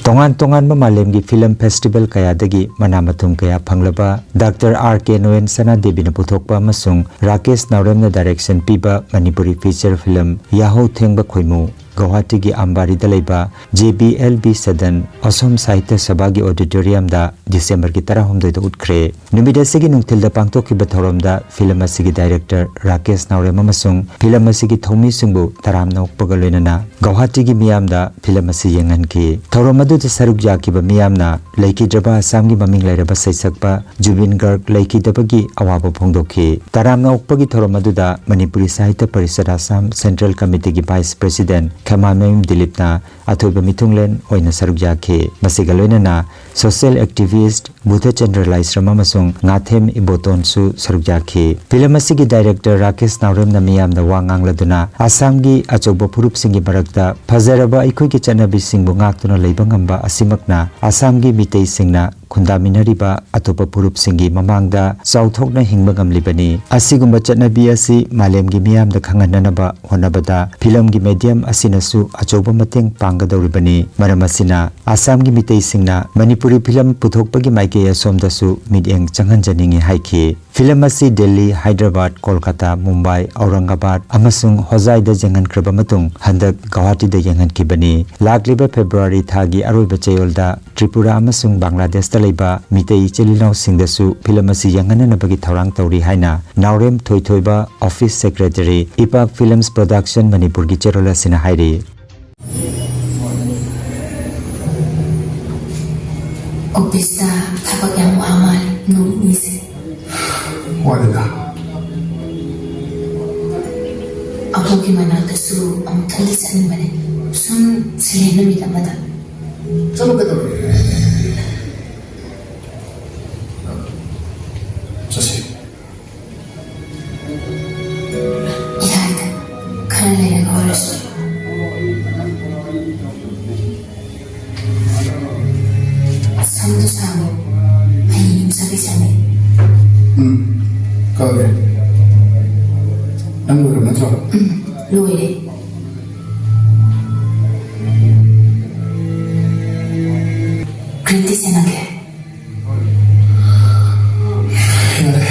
ꯇꯣꯉꯥꯟ ꯇꯣꯉꯥꯟꯕ ꯃꯥꯂꯦꯝꯒꯤ ꯐꯤꯂꯝ ꯐꯦꯁꯇꯤꯚꯦꯜ ꯀꯌꯥꯗꯒꯤ ꯃꯅꯥ ꯃꯊꯨꯝ ꯀꯌꯥ ꯐꯪꯂꯕ ꯗꯥꯛꯇꯔ ꯑꯥꯔ ꯀꯦ ꯅꯣꯌꯟ ꯁꯅꯥ ꯗꯦꯕꯤꯅ ꯄꯨꯊꯣꯛꯄ ꯑꯃꯁꯨꯡ ꯔꯥꯀꯦꯁ ꯅꯥꯎꯔꯦꯝꯅ ꯗꯥꯏꯔꯦꯛꯁꯟ ꯄꯤꯕ ꯃꯅꯤꯄꯨꯔꯤ ꯐꯤꯆꯔ ꯐꯤꯂꯝ ꯌꯥꯍꯧ ꯊꯦꯡꯕ ꯈꯣꯏꯃꯨ ꯒꯧꯍꯥꯇꯤꯒꯤ ꯑꯝꯕꯥꯔꯤꯗ ꯂꯩꯕ ꯖꯦ ꯕꯤ ꯑꯦꯜ ꯕꯤ ꯁꯗꯟ ꯑꯁꯣꯝ ꯁꯥꯍꯤꯇ꯭ꯌ ꯁꯚꯥꯒꯤ ꯑꯣꯗꯤꯇꯣꯔꯤꯌꯝꯗ ꯗꯤꯁꯦꯝꯕꯔꯒꯤ ꯇꯔꯥꯍꯨꯝꯗꯣꯏꯗ ꯎꯠꯈ꯭ꯔꯦ꯫ ꯅꯨꯃꯤꯠ ꯑꯁꯤꯒꯤ ꯅꯨꯡꯊꯤꯜꯗ ꯄꯥꯡꯊꯣꯛꯈꯤꯕ ꯊꯧꯔꯝꯗ ꯐꯤꯂꯝ ꯑꯁꯤꯒꯤ ꯗꯥꯏꯔꯦꯛꯇꯔ ꯔꯥꯀꯦꯁ ꯅꯥꯎꯔꯦꯝ ꯑꯃꯁꯨꯡ ꯐꯤꯂꯝ ꯑꯁꯤꯒꯤ ꯊꯧꯃꯤꯁꯤꯡꯕꯨ ꯇꯔꯥꯝꯅ ꯑꯣꯛꯄꯒ ꯂꯣꯏꯅꯅ ꯒꯧꯍꯥꯇꯤꯒꯤ ꯃꯤꯌꯥꯝꯗ ꯐꯤꯂꯝ ꯑꯁꯤ ꯌꯦꯡꯍꯟꯈꯤ꯫ ꯊꯧꯔꯝ ꯑꯗꯨꯗ ꯁꯔꯨꯛ ꯌꯥꯈꯤꯕ ꯃꯤꯌꯥꯝꯅ ꯂꯩꯈꯤꯗ꯭ꯔꯕ ꯑꯁꯥꯝꯒꯤ ꯃꯃꯤꯡ ꯂꯩꯔꯕ ꯁꯩꯁꯛꯄ ꯖꯨꯕꯤꯟ ꯒꯔꯒ ꯂꯩꯈꯤꯗꯕꯒꯤ ꯑꯋꯥꯕ ꯐꯣꯡꯗꯣꯛꯈꯤ꯫ ꯇꯔꯥꯝꯅ ꯑꯣꯛꯄꯒꯤ ꯊꯧꯔꯝ ꯑꯗꯨꯗ ꯃꯅꯤꯄꯨꯔꯤ ꯁꯥꯍꯤꯇ꯭ꯌ ꯄꯔꯤꯁꯠ ꯑꯁꯥꯝ ꯁꯦꯟꯇ꯭ꯔꯦꯜ ꯀꯃꯤꯇꯤꯒꯤ ꯚꯥꯏꯁ ꯄ꯭ꯔꯦꯁꯤꯗꯦꯟꯠ ꯈꯦꯃꯥꯃꯌꯨꯝ ꯗꯤꯂꯤꯞꯅ ꯑꯊꯣꯏꯕ ꯃꯤꯊꯨꯡꯂꯦꯟ ꯑꯣꯏꯅ ꯁꯔꯨꯛ ꯌꯥꯈꯤ꯫ ꯃꯁꯤꯒ ꯂꯣꯏꯅꯅ ꯁꯣꯁꯤꯌꯦꯜ ꯑꯦꯛꯇꯤꯚꯤꯁ꯭ꯠ ꯕꯨꯙꯆꯟꯗ꯭ꯔ ꯂꯥꯏꯁ꯭ꯔꯝ ꯑꯃꯁꯨꯡ ꯉꯥꯊꯦꯝ ꯏꯕꯣꯇꯣꯟꯁꯨ ꯁꯔꯨꯛ ꯌꯥꯈꯤ꯫ ꯐꯤꯂꯝ ꯑꯁꯤꯒꯤ ꯗꯥꯏꯔꯦꯛꯇꯔ ꯔꯥꯀꯦꯁ ꯅꯥꯎꯔꯦꯝꯅ ꯃꯤꯌꯥꯝꯗ ꯋꯥ ꯉꯥꯡꯂꯗꯨꯅ ꯑꯁꯥꯝꯒꯤ ꯑꯆꯧꯕ ꯐꯨꯔꯨꯞꯁꯤꯡꯒꯤ ꯃꯔꯛꯇ ꯐꯖꯔꯕ ꯑꯩꯈꯣꯏꯒꯤ ꯆꯠꯅꯕꯤꯁꯤꯡꯕꯨ ꯉꯥꯛꯇꯨꯅ ꯂꯩꯕ ꯉꯝꯕ ꯑꯁꯤꯃꯛꯅ ꯑꯁꯥꯝꯒꯤ ꯃꯤꯇꯩꯁꯤꯡꯅ ꯈꯨꯟꯗꯥꯃꯤꯟꯅꯔꯤꯕ ꯑꯇꯣꯞꯄ ꯐꯨꯔꯨꯞꯁꯤꯡꯒꯤ ꯃꯃꯥꯡꯗ ꯆꯥꯎꯊꯣꯛꯅ ꯍꯤꯡꯕ ꯉꯝꯂꯤꯕꯅꯤ꯫ ꯑꯁꯤꯒꯨꯝꯕ ꯆꯠꯅꯕꯤ ꯑꯁꯤ ꯃꯥꯂꯦꯝꯒꯤ ꯃꯤꯌꯥꯝꯗ ꯈꯪꯍꯟꯅꯅꯕ ꯍꯣꯠꯅꯕꯗ ꯐꯤꯂꯝꯒꯤ ꯃꯦꯗꯤꯌꯝ ꯑꯁꯤꯅꯁꯨ ꯑꯆꯧꯕ ꯃꯇꯦꯡ ꯄꯥꯡꯒꯗꯧꯔꯤꯕꯅꯤ꯫ ꯃꯔꯝ ꯑꯁꯤꯅ ꯑꯁꯥꯝꯒꯤ ꯃꯤꯇꯩꯁꯤꯡꯅ ꯃꯅꯤꯄꯨꯔꯤ ꯐꯤꯂꯝ ꯄꯨꯊꯣꯛꯄꯒꯤ ꯃꯥꯏꯀꯩ ꯑꯁꯣꯝꯗꯁꯨ ꯃꯤꯠꯌꯦꯡ ꯆꯪꯍꯟꯖꯅꯤꯡꯏ ꯍꯥꯏꯈꯤ꯫ ꯐꯤꯂꯝ ꯑꯁꯤ ꯗꯦꯜꯂꯤ, ꯍꯥꯏꯗ꯭ꯔꯕꯥꯗ, ꯀꯣꯜꯀꯥꯇꯥ, ꯃꯨꯝꯕꯥꯏ, ꯑꯧꯔꯪꯒꯕꯥꯗ ꯑꯃꯁꯨꯡ ꯍꯣꯖꯥꯏꯗ ꯌꯦꯡꯍꯟꯈ꯭ꯔꯕ ꯃꯇꯨꯡ ꯍꯟꯗꯛ ꯒꯧꯍꯥꯇꯤꯗ ꯌꯦꯡꯍꯟꯈꯤꯕꯅꯤ꯫ ꯂꯥꯛꯂꯤꯕ ꯐꯦꯕ꯭ꯔꯨꯋꯥꯔꯤ ꯊꯥꯒꯤ ꯑꯔꯣꯏꯕ ꯆꯌꯣꯜꯗ ꯇ꯭ꯔꯤꯄꯨꯔꯥ ꯑꯃꯁꯨꯡ ꯕꯪꯒ꯭ꯂꯥꯗꯦꯁꯇ ꯂꯩꯕ ꯃꯤꯇꯩ ꯏꯆꯤꯜ ꯏꯅꯥꯎꯁꯤꯡꯗꯁꯨ ꯐꯤꯂꯝ ꯑꯁꯤ ꯌꯦꯡꯍꯟꯅꯅꯕꯒꯤ ꯊꯧꯔꯥꯡ ꯇꯧꯔꯤ ꯍꯥꯏꯅ ꯅꯥꯎꯔꯦꯝ ꯊꯣꯏꯊꯣꯏꯕ, ꯑꯣꯐꯤꯁ ꯁꯦꯀ꯭ꯔꯦꯇꯔꯤ, ꯏꯄꯥꯛ ꯐꯤꯂꯝꯁ ꯄ꯭ꯔꯣꯗꯛꯁꯟ ꯃꯅꯤꯄꯨꯔꯒꯤ ꯆꯦꯔꯣꯜ ꯑꯁꯤꯅ ꯍꯥꯏꯔꯤ꯫ ꯑꯣꯐꯤꯁꯇ ꯊꯕꯛ ꯌꯥꯝ ꯋꯥ ꯃꯥꯜꯂꯦ ꯅꯣꯡ ꯅꯤꯅꯤꯁꯦ꯫ ꯋꯥꯗꯦꯗ꯫ ꯑꯕꯣꯛꯀꯤ ꯃꯅꯥꯛꯇꯁꯨ ꯑꯃꯨꯛꯇꯪꯗꯤ ꯆꯠꯅꯤꯡꯕꯅꯦ, ꯁꯨꯝ ꯁꯤꯂꯦꯟ ꯅꯨꯃꯤꯠ ꯑꯃꯗ꯫ ꯆꯠꯂꯨ ꯀꯩꯗꯧꯔꯒꯦ? ꯆꯠꯁꯤ꯫ ꯌꯥꯏꯗ, ꯈꯔ ꯂꯩꯔꯒ ꯑꯣꯏꯔꯁꯨ꯫ ꯁꯝꯗꯨ ꯁꯥꯡꯉꯨ꯫ ꯍꯌꯦꯡ ꯌꯨꯝꯁꯥ ꯀꯩꯁꯥꯅꯤ꯫ ꯎꯝ, ꯀꯧꯔꯦ꯫ ꯅꯪ ꯂꯣꯏꯔꯕ ꯅꯠꯇ꯭ꯔꯣ? ꯎꯝ, ꯂꯣꯏꯔꯦ꯫ ꯒ꯭ꯔꯤꯟ ꯇꯤ ꯁꯦꯝꯃꯛꯀꯦ꯫ ꯌꯥꯔꯦ꯫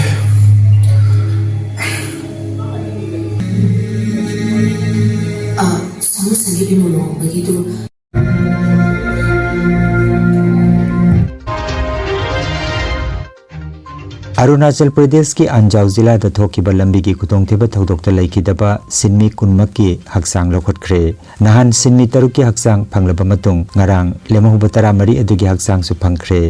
ꯑ, ꯁꯥꯃꯨꯁꯪꯒꯤ ꯕꯤꯃꯣꯜ ꯂꯨꯍꯣꯡꯕꯒꯤꯗꯨ꯫ ꯑꯔꯨꯅꯥꯆꯜ ꯄ꯭ꯔꯗꯦꯁꯀꯤ ꯑꯟꯖꯥꯎ ꯖꯤꯂꯥꯗ ꯊꯣꯛꯈꯤꯕ ꯂꯝꯕꯤꯒꯤ ꯈꯨꯗꯣꯡꯊꯤꯕ ꯊꯧꯗꯣꯛꯇ ꯂꯩꯈꯤꯗꯕ ꯁꯤꯟꯃꯤ ꯀꯨꯟꯃꯛꯀꯤ ꯍꯛꯆꯥꯡ ꯂꯧꯈꯠꯈ꯭ꯔꯦ꯫ ꯅꯍꯥꯟ ꯁꯤꯟꯃꯤ ꯇꯔꯨꯛꯀꯤ ꯍꯛꯆꯥꯡ ꯐꯪꯂꯕ ꯃꯇꯨꯡ, ꯉꯔꯥꯡ ꯂꯦꯝꯍꯧꯕ ꯇꯔꯥꯃꯔꯤ ꯑꯗꯨꯒꯤ ꯍꯛꯆꯥꯡꯁꯨ ꯐꯪꯈ꯭ꯔꯦ꯫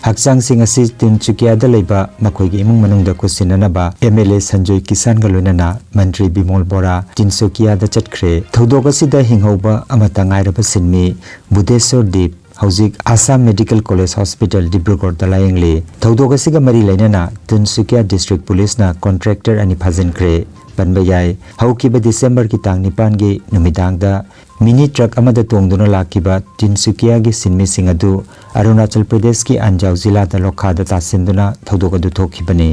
ꯍꯛꯆꯥꯡꯁꯤꯡ ꯑꯁꯤ ꯇꯤꯟꯁꯨꯀꯤꯌꯥꯗ ꯂꯩꯕ ꯃꯈꯣꯏꯒꯤ ꯏꯃꯨꯡ ꯃꯅꯨꯡꯗ ꯈꯨꯠꯁꯤꯟꯅꯅꯕ ꯑꯦꯝ ꯑꯦꯜ ꯑꯦ ꯁꯟꯖꯣꯏ ꯀꯤꯁꯥꯟꯒ ꯂꯣꯏꯅꯅ ꯃꯟꯇ꯭ꯔꯤ ꯕꯤꯃꯣꯜ ꯕꯣꯔꯥ ꯇꯤꯟꯁꯨꯀꯤꯌꯥꯗ ꯆꯠꯈ꯭ꯔꯦ꯫ ꯊꯧꯗꯣꯛ ꯑꯁꯤꯗ ꯍꯤꯡꯍꯧꯕ ꯑꯃꯠꯇ ꯉꯥꯏꯔꯕ ꯁꯤꯟꯃꯤ ꯕꯨꯙꯦꯁꯣꯔ ꯗꯤꯞ ꯍꯧꯖꯤꯛ ꯑꯁꯥꯝ ꯃꯦꯗꯤꯀꯦꯜ ꯀꯣꯂꯦꯖ ꯍꯣꯁꯄꯤꯇꯥꯜ ꯗꯤꯕ꯭ꯔꯨꯒꯔꯗ ꯂꯥꯌꯦꯡꯂꯤ꯫ ꯊꯧꯗꯣꯛ ꯑꯁꯤꯒ ꯃꯔꯤ ꯂꯩꯅꯅ ꯇꯤꯟꯁꯨꯀꯤꯌꯥ ꯗꯤꯁꯇ꯭ꯔꯤꯛ ꯄꯨꯂꯤꯁꯅ ꯀꯣꯟꯇ꯭ꯔꯦꯛꯇꯔ ꯑꯅꯤ ꯐꯥꯖꯤꯟꯈ꯭ꯔꯦ꯫ ꯄꯟꯕ ꯌꯥꯏ, ꯍꯧꯈꯤꯕ ꯗꯤꯁꯦꯝꯕꯔꯒꯤ ꯇꯥꯡ ꯅꯤꯄꯥꯟꯒꯤ ꯅꯨꯃꯤꯗꯥꯡꯗ ꯃꯤꯅꯤ ꯇ꯭ꯔꯛ ꯑꯃꯗ ꯇꯣꯡꯗꯨꯅ ꯂꯥꯛꯈꯤꯕ ꯇꯤꯟꯁꯨꯀꯤꯌꯥꯒꯤ ꯁꯤꯟꯃꯤꯁꯤꯡ ꯑꯗꯨ ꯑꯔꯨꯅꯥꯆꯜ ꯄ꯭ꯔꯗꯦꯁꯀꯤ ꯑꯟꯖꯥꯎ ꯖꯤꯂꯥꯗ ꯂꯣꯈꯥꯗ ꯇꯥꯁꯤꯟꯗꯨꯅ ꯊꯧꯗꯣꯛ ꯑꯗꯨ ꯊꯣꯛꯈꯤꯕꯅꯤ꯫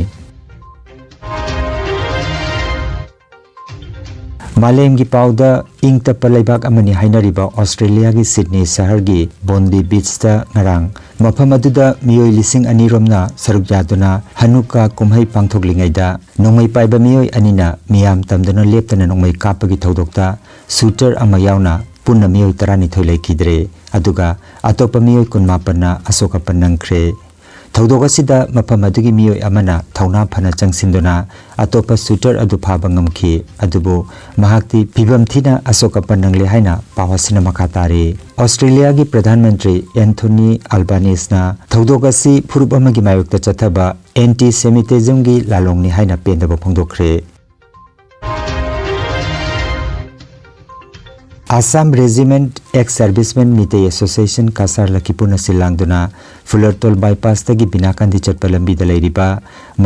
ꯃꯥꯂꯦꯝꯒꯤ ꯄꯥꯎꯗ ꯏꯪ ꯇꯞꯄ ꯂꯩꯕꯥꯛ ꯑꯃꯅꯤ ꯍꯥꯏꯅꯔꯤꯕ ꯑꯣꯁꯇ꯭ꯔꯦꯂꯤꯌꯥꯒꯤ ꯁꯤꯗꯅꯤ ꯁꯍꯔꯒꯤ ꯕꯣꯟꯕꯤ ꯕꯤꯆꯇ ꯉꯔꯥꯡ ꯃꯐꯝ ꯑꯗꯨꯗ ꯃꯤꯑꯣꯏ ꯂꯤꯁꯤꯡ ꯑꯅꯤ ꯔꯣꯝꯅ ꯁꯔꯨꯛ ꯌꯥꯗꯨꯅ ꯍꯅꯨꯀꯥ ꯀꯨꯝꯍꯩ ꯄꯥꯡꯊꯣꯛꯂꯤꯉꯩꯗ ꯅꯣꯡꯃꯩ ꯄꯥꯏꯕ ꯃꯤꯑꯣꯏ ꯑꯅꯤꯅ ꯃꯤꯌꯥꯝ ꯇꯝꯗꯨꯅ ꯂꯦꯞꯇꯅ ꯅꯣꯡꯃꯩ ꯀꯥꯞꯄꯒꯤ ꯊꯧꯗꯣꯛꯇ ꯁꯨꯇꯔ ꯑꯃ ꯌꯥꯎꯅ ꯄꯨꯟꯅ ꯃꯤꯑꯣꯏ ꯇꯔꯥꯅꯤꯊꯣꯏ ꯂꯩꯈꯤꯗ꯭ꯔꯦ꯫ ꯑꯗꯨꯒ ꯑꯇꯣꯞꯄ ꯃꯤꯑꯣꯏ ꯀꯨꯟꯃꯥꯄꯟꯅ ꯑꯁꯣꯛ ꯑꯄꯟ ꯅꯪꯈ꯭ꯔꯦ꯫ ꯊꯧꯗꯣꯛ ꯑꯁꯤꯗ ꯃꯐꯝ ꯑꯗꯨꯒꯤ ꯃꯤꯑꯣꯏ ꯑꯃꯅ ꯊꯧꯅꯥ ꯐꯅ ꯆꯪꯁꯤꯟꯗꯨꯅ ꯑꯇꯣꯞꯄ ꯁꯨꯇꯔ ꯑꯗꯨ ꯐꯥꯕ ꯉꯝꯈꯤ꯫ ꯑꯗꯨꯕꯨ ꯃꯍꯥꯛꯇꯤ ꯐꯤꯕꯝ ꯊꯤꯅ ꯑꯁꯣꯛ ꯑꯄꯟ ꯅꯪꯂꯦ ꯍꯥꯏꯅ ꯄꯥꯎ ꯑꯁꯤꯅ ꯃꯈꯥ ꯇꯥꯔꯤ꯫ ꯑꯣꯁꯇ꯭ꯔꯦꯂꯤꯌꯥꯒꯤ ꯄ꯭ꯔꯙꯥꯟ ꯃꯟꯇ꯭ꯔꯤ ꯑꯦꯟꯊꯣꯅꯤ ꯑꯜꯕꯥꯅꯤꯁꯅ ꯊꯧꯗꯣꯛ ꯑꯁꯤ ꯐꯨꯔꯨꯞ ꯑꯃꯒꯤ ꯃꯥꯌꯣꯛꯇ ꯆꯠꯊꯕ ꯑꯦꯟꯇꯤ ꯁꯦꯃꯤꯇꯤꯖꯝꯒꯤ ꯂꯥꯂꯣꯡꯅꯤ ꯍꯥꯏꯅ ꯄꯦꯟꯗꯕ ꯐꯣꯡꯗꯣꯛꯈ꯭ꯔꯦ꯫ Assam regiment X ꯁꯔꯚꯤꯁꯃꯦꯟ Meitei association Cachar ꯂꯈꯤꯄꯨꯔꯅ ꯁꯤꯜ ꯂꯥꯡꯗꯨꯅ ꯐꯨꯂꯔꯇꯣꯜ ꯕꯥꯏꯄꯥꯁꯇꯒꯤ ꯕꯤꯅꯥꯀꯥꯟꯗꯤ ꯆꯠꯄ ꯂꯝꯕꯤꯗ ꯂꯩꯔꯤꯕ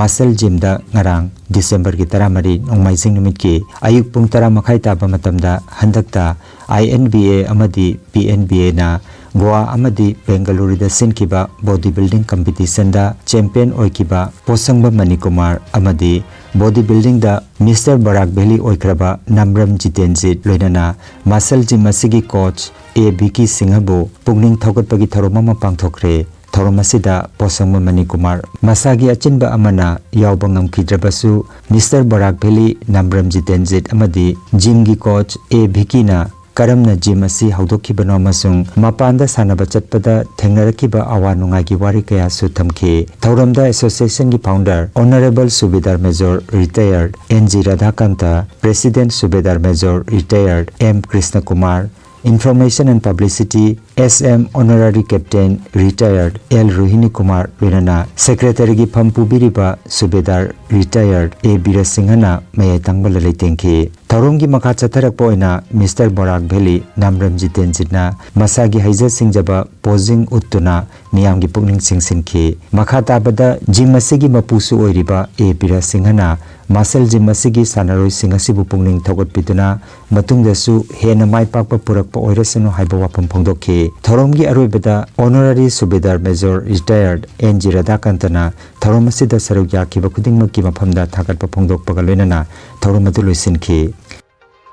ꯃꯥꯁꯜ ꯖꯤꯝꯗ ꯉꯔꯥꯡ ꯗꯤꯁꯦꯝꯕꯔꯒꯤ ꯇꯔꯥꯃꯔꯤ ꯅꯣꯡꯃꯥꯏꯖꯤꯡ ꯅꯨꯃꯤꯠꯀꯤ ꯑꯌꯨꯛ ꯄꯨꯡ ꯇꯔꯥ ꯃꯈꯥꯏ ꯇꯥꯕ ꯃꯇꯝꯗ ꯍꯟꯗꯛꯇ ꯑꯥꯏ ꯑꯦꯟ ꯕꯤ ꯑꯦ ꯑꯃꯗꯤ ꯄꯤ ꯑꯦꯟ ꯕꯤ ꯑꯦꯅ ꯒꯣꯋꯥ ꯑꯃꯗꯤ ꯕꯦꯡꯒꯂꯨꯔꯨꯗ ꯁꯤꯟꯈꯤꯕ ꯕꯣꯗꯤ ꯕꯤꯜꯗꯤꯡ ꯀꯝꯄꯤꯇꯤꯁꯟꯗ ꯆꯦꯝꯄꯤꯌꯟ ꯑꯣꯏꯈꯤꯕ ꯄꯣꯁꯪꯕ ꯃꯅꯤꯀꯨꯃꯥꯔ ꯑꯃꯗꯤ ꯕꯣꯗꯤ ꯕꯤꯜꯗꯤꯡꯗ ꯃꯤꯁꯇꯔ ꯕꯔꯥꯛ ꯚꯦꯂꯤ ꯑꯣꯏꯈ꯭ꯔꯕ ꯅꯥꯝꯕ꯭ꯔꯝ ꯖꯤꯇꯦꯟꯖꯤꯠ ꯂꯣꯏꯅꯅ ꯃꯁꯜ ꯖꯤꯝ ꯑꯁꯤꯒꯤ ꯀꯣꯆ ꯑꯦ ꯚꯤꯀꯤ ꯁꯤꯡꯍꯕꯨ ꯄꯨꯛꯅꯤꯡ ꯊꯧꯒꯠꯄꯒꯤ ꯊꯧꯔꯝ ꯑꯃ ꯄꯥꯡꯊꯣꯛꯈ꯭ꯔꯦ꯫ ꯊꯧꯔꯝ ꯑꯁꯤꯗ ꯄꯣꯁꯪꯕ ꯃꯅꯤꯀꯨꯃꯥꯔ ꯃꯁꯥꯒꯤ ꯑꯆꯤꯟꯕ ꯑꯃꯅ ꯌꯥꯎꯕ ꯉꯝꯈꯤꯗ꯭ꯔꯕꯁꯨ, ꯃꯤꯁꯇꯔ ꯕꯔꯥꯛ ꯚꯦꯂꯤ, ꯅꯥꯝꯕ꯭ꯔꯝ ꯖꯤꯇꯦꯟꯖꯤꯠ ꯑꯃꯗꯤ ꯖꯤꯝꯒꯤ ꯀꯣꯆ ꯑꯦ ꯚꯤꯀꯤꯅ ꯀꯔꯝꯅ ꯖꯤꯝ ꯑꯁꯤ ꯍꯧꯗꯣꯛꯈꯤꯕꯅꯣ ꯑꯃꯁꯨꯡ ꯃꯄꯥꯟꯗ ꯁꯥꯟꯅꯕ ꯆꯠꯄꯗ ꯊꯦꯡꯅꯔꯛꯈꯤꯕ ꯑꯋꯥ ꯅꯨꯡꯉꯥꯏꯒꯤ ꯋꯥꯔꯤ ꯀꯌꯥꯁꯨ ꯊꯝꯈꯤ꯫ ꯊꯧꯔꯝꯗ ꯑꯦꯁꯣꯁꯤꯌꯦꯁꯟꯒꯤ founder honorable subedar major retired N G Radhakanta, president subedar major retired M Krishna Kumar, information and publicity, S M honorary captain retired L Rohini Kumar ꯂꯣꯏꯅꯅ ꯁꯦꯀ꯭ꯔꯦꯇꯔꯤꯒꯤ ꯐꯝ ꯄꯨꯕꯤꯔꯤꯕ ꯁꯨꯕꯦꯗꯥꯔ ꯔꯤꯇꯥꯌꯔꯗ ꯑꯦ ꯕꯤꯔꯁꯤꯡꯍꯅ ꯃꯌꯥꯏ ꯇꯪꯕ ꯂꯂꯩ ꯇꯦꯡꯈꯤ꯫ ꯊꯧꯔꯝꯒꯤ ꯃꯈꯥ ꯆꯠꯊꯔꯛꯄ ꯑꯣꯏꯅ ꯃꯤꯁꯇꯔ ꯕꯣꯔꯥꯛ ꯚꯦꯂꯤ ꯅꯥꯝꯔꯝ ꯖꯤꯇꯦꯟꯖꯤꯠꯅ ꯃꯁꯥꯒꯤ ꯍꯩꯖ ꯁꯤꯡꯖꯕ ꯄꯣꯖꯤꯡ ꯎꯠꯇꯨꯅ ꯃꯤꯌꯥꯝꯒꯤ ꯄꯨꯛꯅꯤꯡ ꯆꯤꯡꯁꯤꯟꯈꯤ꯫ ꯃꯈꯥ ꯇꯥꯕꯗ ꯖꯤꯝ ꯑꯁꯤꯒꯤ ꯃꯄꯨꯁꯨ ꯑꯣꯏꯔꯤꯕ ꯑꯦ ꯕꯤꯔꯁꯤꯡꯍꯅ ꯃꯁꯜ ꯖꯤꯝ ꯑꯁꯤꯒꯤ ꯁꯥꯟꯅꯔꯣꯏꯁꯤꯡ ꯑꯁꯤꯕꯨ ꯄꯨꯛꯅꯤꯡ ꯊꯧꯒꯠꯄꯤꯗꯨꯅ ꯃꯇꯨꯡꯗꯁꯨ ꯍꯦꯟꯅ ꯃꯥꯏ ꯄꯥꯛꯄ ꯄꯨꯔꯛꯄ ꯑꯣꯏꯔꯁꯅꯨ ꯍꯥꯏꯕ ꯋꯥꯐꯝ ꯐꯣꯡꯗꯣꯛꯈꯤ꯫ ꯊꯧꯔꯝꯒꯤ ꯑꯔꯣꯏꯕꯗ ꯑꯣꯅꯔꯥꯔꯤ ꯁꯨꯕꯦꯗꯥꯔ ꯃꯦꯖꯣꯔ ꯔꯤꯇꯥꯌꯔꯗ ꯑꯦꯟ ꯖꯤ ꯔꯥꯙꯥꯀꯥꯟꯇꯅ ꯊꯧꯔꯝ ꯑꯁꯤꯗ ꯁꯔꯨꯛ ꯌꯥꯈꯤꯕ ꯈꯨꯗꯤꯡꯃꯛꯀꯤ ꯃꯐꯝꯗ ꯊꯥꯒꯠꯄ ꯐꯣꯡꯗꯣꯛꯄꯒ ꯂꯣꯏꯅꯅ ꯊꯧꯔꯝ ꯑꯗꯨ ꯂꯣꯏꯁꯤꯟꯈꯤ꯫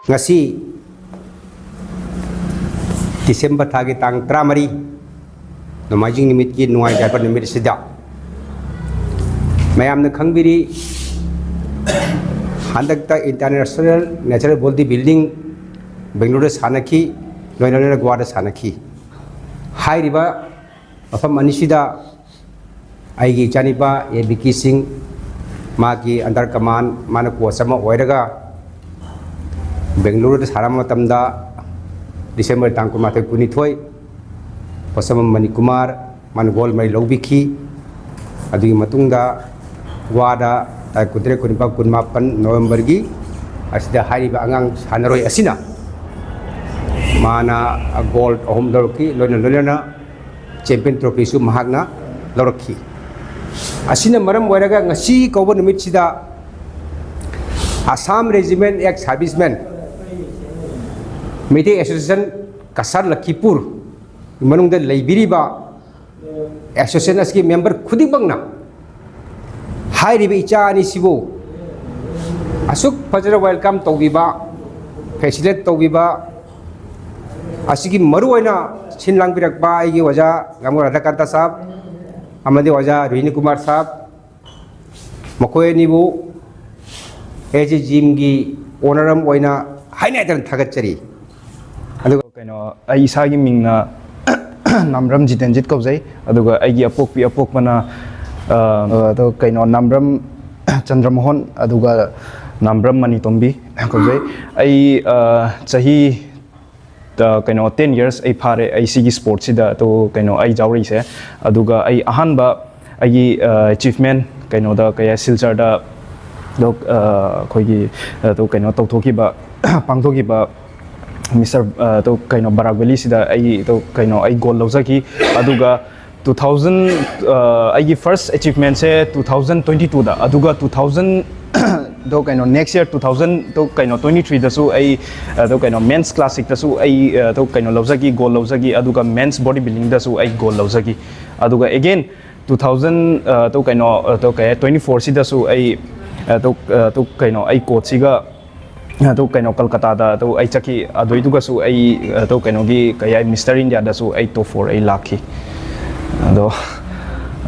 ꯉꯁꯤ ꯗꯤꯁꯦꯝꯕꯔ ꯊꯥꯒꯤ ꯇꯥꯡ ꯇꯔꯥꯃꯔꯤ, ꯅꯣꯡꯃꯥꯏꯖꯤꯡ ꯅꯨꯃꯤꯠꯀꯤ ꯅꯨꯡꯉꯥꯏ ꯌꯥꯏꯐ ꯅꯨꯃꯤꯠ ꯑꯁꯤꯗ ꯃꯌꯥꯝꯅ ꯈꯪꯕꯤꯔꯤ, ꯍꯟꯗꯛꯇ ꯏꯟꯇꯔꯅꯦꯁꯅꯦꯜ ꯅꯦꯆꯔꯦꯜ ꯕꯣꯗꯤ ꯕꯤꯜꯗꯤꯡ ꯕꯦꯡꯒꯂꯨꯔꯨꯗ ꯁꯥꯟꯅꯈꯤ, ꯂꯣꯏꯅ ꯂꯣꯏꯅ ꯒꯣꯋꯥꯗ ꯁꯥꯟꯅꯈꯤ꯫ ꯍꯥꯏꯔꯤꯕ ꯃꯐꯝ ꯑꯅꯤꯁꯤꯗ ꯑꯩꯒꯤ ꯏꯆꯥꯅꯤꯄꯥ ꯑꯦ ꯕꯤꯀꯤ ꯁꯤꯡ, ꯃꯥꯒꯤ ꯑꯟꯗꯔ ꯀꯃꯥꯟ, ꯃꯥꯅ ꯀꯣꯆ ꯑꯃ ꯑꯣꯏꯔꯒ ꯕꯦꯡꯒꯂꯨꯔꯨꯗ ꯁꯥꯟꯅꯕ ꯃꯇꯝꯗ ꯗꯤꯁꯦꯝꯕꯔ ꯇꯥꯡ ꯀꯨꯟꯃꯥꯊꯣꯏ, ꯀꯨꯟꯅꯤꯊꯣꯏ ꯄꯣꯁꯝꯕꯝ ꯃꯅꯤꯀꯨꯃꯥꯔ, ꯃꯥꯅ ꯒꯣꯜ ꯃꯔꯤ ꯂꯧꯕꯤꯈꯤ꯫ ꯑꯗꯨꯒꯤ ꯃꯇꯨꯡꯗ ꯒꯣꯋꯥꯗ ꯇꯥꯔꯤꯛ ꯀꯨꯟꯇꯔꯦꯠ, ꯀꯨꯟꯅꯤꯄꯥꯜ, ꯀꯨꯟꯃꯥꯄꯟ ꯅꯣꯕꯦꯝꯕꯔꯒꯤ ꯑꯁꯤꯗ ꯍꯥꯏꯔꯤꯕ ꯑꯉꯥꯡ ꯁꯥꯟꯅꯔꯣꯏ ꯑꯁꯤꯅ ꯃꯥꯅ ꯒꯣꯜ ꯑꯍꯨꯝ ꯂꯧꯔꯛꯈꯤ, ꯂꯣꯏꯅ ꯂꯣꯏꯅꯅ ꯆꯦꯝꯄꯤꯌꯟ ꯇ꯭ꯔꯣꯐꯤꯁꯨ ꯃꯍꯥꯛꯅ ꯂꯧꯔꯛꯈꯤ꯫ ꯑꯁꯤꯅ ꯃꯔꯝ ꯑꯣꯏꯔꯒ ꯉꯁꯤ ꯀꯧꯕ ꯅꯨꯃꯤꯠꯁꯤꯗ Assam regiment ex servicemen Meitei association Cachar Lakhipur ꯃꯅꯨꯡꯗ ꯂꯩꯕꯤꯔꯤꯕ ꯑꯦꯁꯣꯁꯤꯌꯦꯁꯟ ꯑꯁꯤꯒꯤ ꯃꯦꯝꯕꯔ ꯈꯨꯗꯤꯡꯃꯛꯅ ꯍꯥꯏꯔꯤꯕ ꯏꯆꯥ ꯑꯅꯤꯁꯤꯕꯨ ꯑꯁꯨꯛ ꯐꯖꯅ ꯋꯦꯜꯀꯝ ꯇꯧꯕꯤꯕ, ꯐꯦꯁꯤꯂꯦꯠ ꯇꯧꯕꯤꯕ, ꯑꯁꯤꯒꯤ ꯃꯔꯨꯑꯣꯏꯅ ꯁꯤꯟ ꯂꯥꯡꯕꯤꯔꯛꯄ ꯑꯩꯒꯤ ꯑꯣꯖꯥ ꯒꯥꯡꯕꯨ ꯔꯥꯙꯥꯀꯥꯟꯇ ꯁꯥꯍꯕ ꯑꯃꯗꯤ ꯑꯣꯖꯥ ꯔꯣꯍꯤꯅꯤ ꯀꯨꯃꯥꯔ ꯁꯥꯍꯕ, ꯃꯈꯣꯏ ꯑꯅꯤꯕꯨ ꯑꯦ ꯖꯤ ꯖꯤꯝꯒꯤ ꯑꯣꯅꯔ ꯑꯃ ꯑꯣꯏꯅ ꯍꯥꯏꯅ ꯍꯥꯏꯗꯅ ꯊꯥꯒꯠꯆꯔꯤ꯫ ꯑꯗꯨꯒ ꯀꯩꯅꯣ, ꯑꯩ ꯏꯁꯥꯒꯤ ꯃꯤꯡꯅ ꯅꯥꯝꯕ꯭ꯔꯝ ꯖꯤꯇꯦꯟꯖꯤꯠ ꯀꯧꯖꯩ꯫ ꯑꯗꯨꯒ ꯑꯩꯒꯤ ꯑꯄꯣꯛꯄꯤ ꯑꯄꯣꯛꯄꯅ, ꯑ, ꯑꯗꯣ ꯀꯩꯅꯣ, ꯅꯥꯝꯕ꯭ꯔꯝ ꯆꯟꯗ꯭ꯔꯃꯣꯍꯟ, ꯑꯗꯨꯒ ꯅꯥꯝꯕ꯭ꯔꯝ ꯃꯅꯤꯇꯣꯝꯕꯤ ꯀꯧꯖꯩ꯫ ꯑꯩ, ꯑ, ꯆꯍꯤ, ꯑ, ꯀꯩꯅꯣ, ten years ꯑꯩ ꯐꯥꯔꯦ ꯑꯩ ꯁꯤꯒꯤ ꯁ꯭ꯄꯣꯔꯠꯁꯤꯗ, ꯑꯗꯣ ꯀꯩꯅꯣ, ꯑꯩ ꯌꯥꯎꯔꯛꯏꯁꯦ꯫ ꯑꯗꯨꯒ ꯑꯩ ꯑꯍꯥꯟꯕ ꯑꯩꯒꯤ, ꯑ, achievement ꯀꯩꯅꯣꯗ, ꯀꯩ ꯍꯥꯏ, ꯁꯤꯜꯆꯔꯗ, ꯑꯗꯣ, ꯑ, ꯑꯩꯈꯣꯏꯒꯤ, ꯑꯗꯣ ꯀꯩꯅꯣ ꯇꯧꯊꯣꯛꯈꯤꯕ, ꯄꯥꯡꯊꯣꯛꯈꯤꯕ ꯃꯤꯁꯇꯔ, ꯑ, ꯑꯗꯣ ꯀꯩꯅꯣ, ꯕꯔꯥꯛ ꯚꯦꯂꯤꯁꯤꯗ ꯑꯩ, ꯑꯗꯣ ꯀꯩꯅꯣ, ꯑꯩ ꯒꯣꯜ ꯂꯧꯖꯈꯤ꯫ ꯑꯗꯨꯒ two thousand, ꯑ, ꯑꯩꯒꯤ first achievementꯁꯦ two thousand twenty twoꯗ, ꯑꯗꯨꯒ two thousand, ꯑꯗꯣ ꯀꯩꯅꯣ, next year two thousand, ꯑꯗꯣ ꯀꯩꯅꯣ, twenty threeꯗꯁꯨ ꯑꯩ, ꯑꯗꯣ ꯀꯩꯅꯣ, men's classicꯇꯁꯨ ꯑꯩ, ꯑꯗꯣ ꯀꯩꯅꯣ, ꯂꯧꯖꯈꯤ, ꯒꯣꯜ ꯂꯧꯖꯈꯤ꯫ ꯑꯗꯨꯒ men's body buildingꯗꯁꯨ ꯑꯩ ꯒꯣꯜ ꯂꯧꯖꯈꯤ꯫ ꯑꯗꯨꯒ again two thousand, ꯑ, ꯑꯗꯣ ꯀꯩꯅꯣ, ꯑꯗꯣ ꯀꯩ ꯍꯥꯏ, twenty fourꯁꯤꯗꯁꯨ ꯑꯩ, ꯑꯗꯣ, ꯑꯗꯣ ꯀꯩꯅꯣ, ꯑꯩ ꯀꯣꯆꯁꯤꯒ, ꯑꯗꯣ ꯀꯩꯅꯣ, ꯀꯜꯀꯇꯥꯗ ꯑꯗꯣ ꯑꯩ ꯆꯠꯈꯤ꯫ ꯑꯗꯨꯏꯗꯨꯒꯁꯨ ꯑꯩ, ꯑꯗꯣ ꯀꯩꯅꯣꯒꯤ, ꯀꯩ ꯍꯥꯏ, ꯃꯤꯁꯇꯔ ꯏꯟꯗꯤꯌꯥꯗꯁꯨ ꯑꯩ top four ꯑꯩ ꯂꯥꯛꯈꯤ꯫ ꯑꯗꯣ,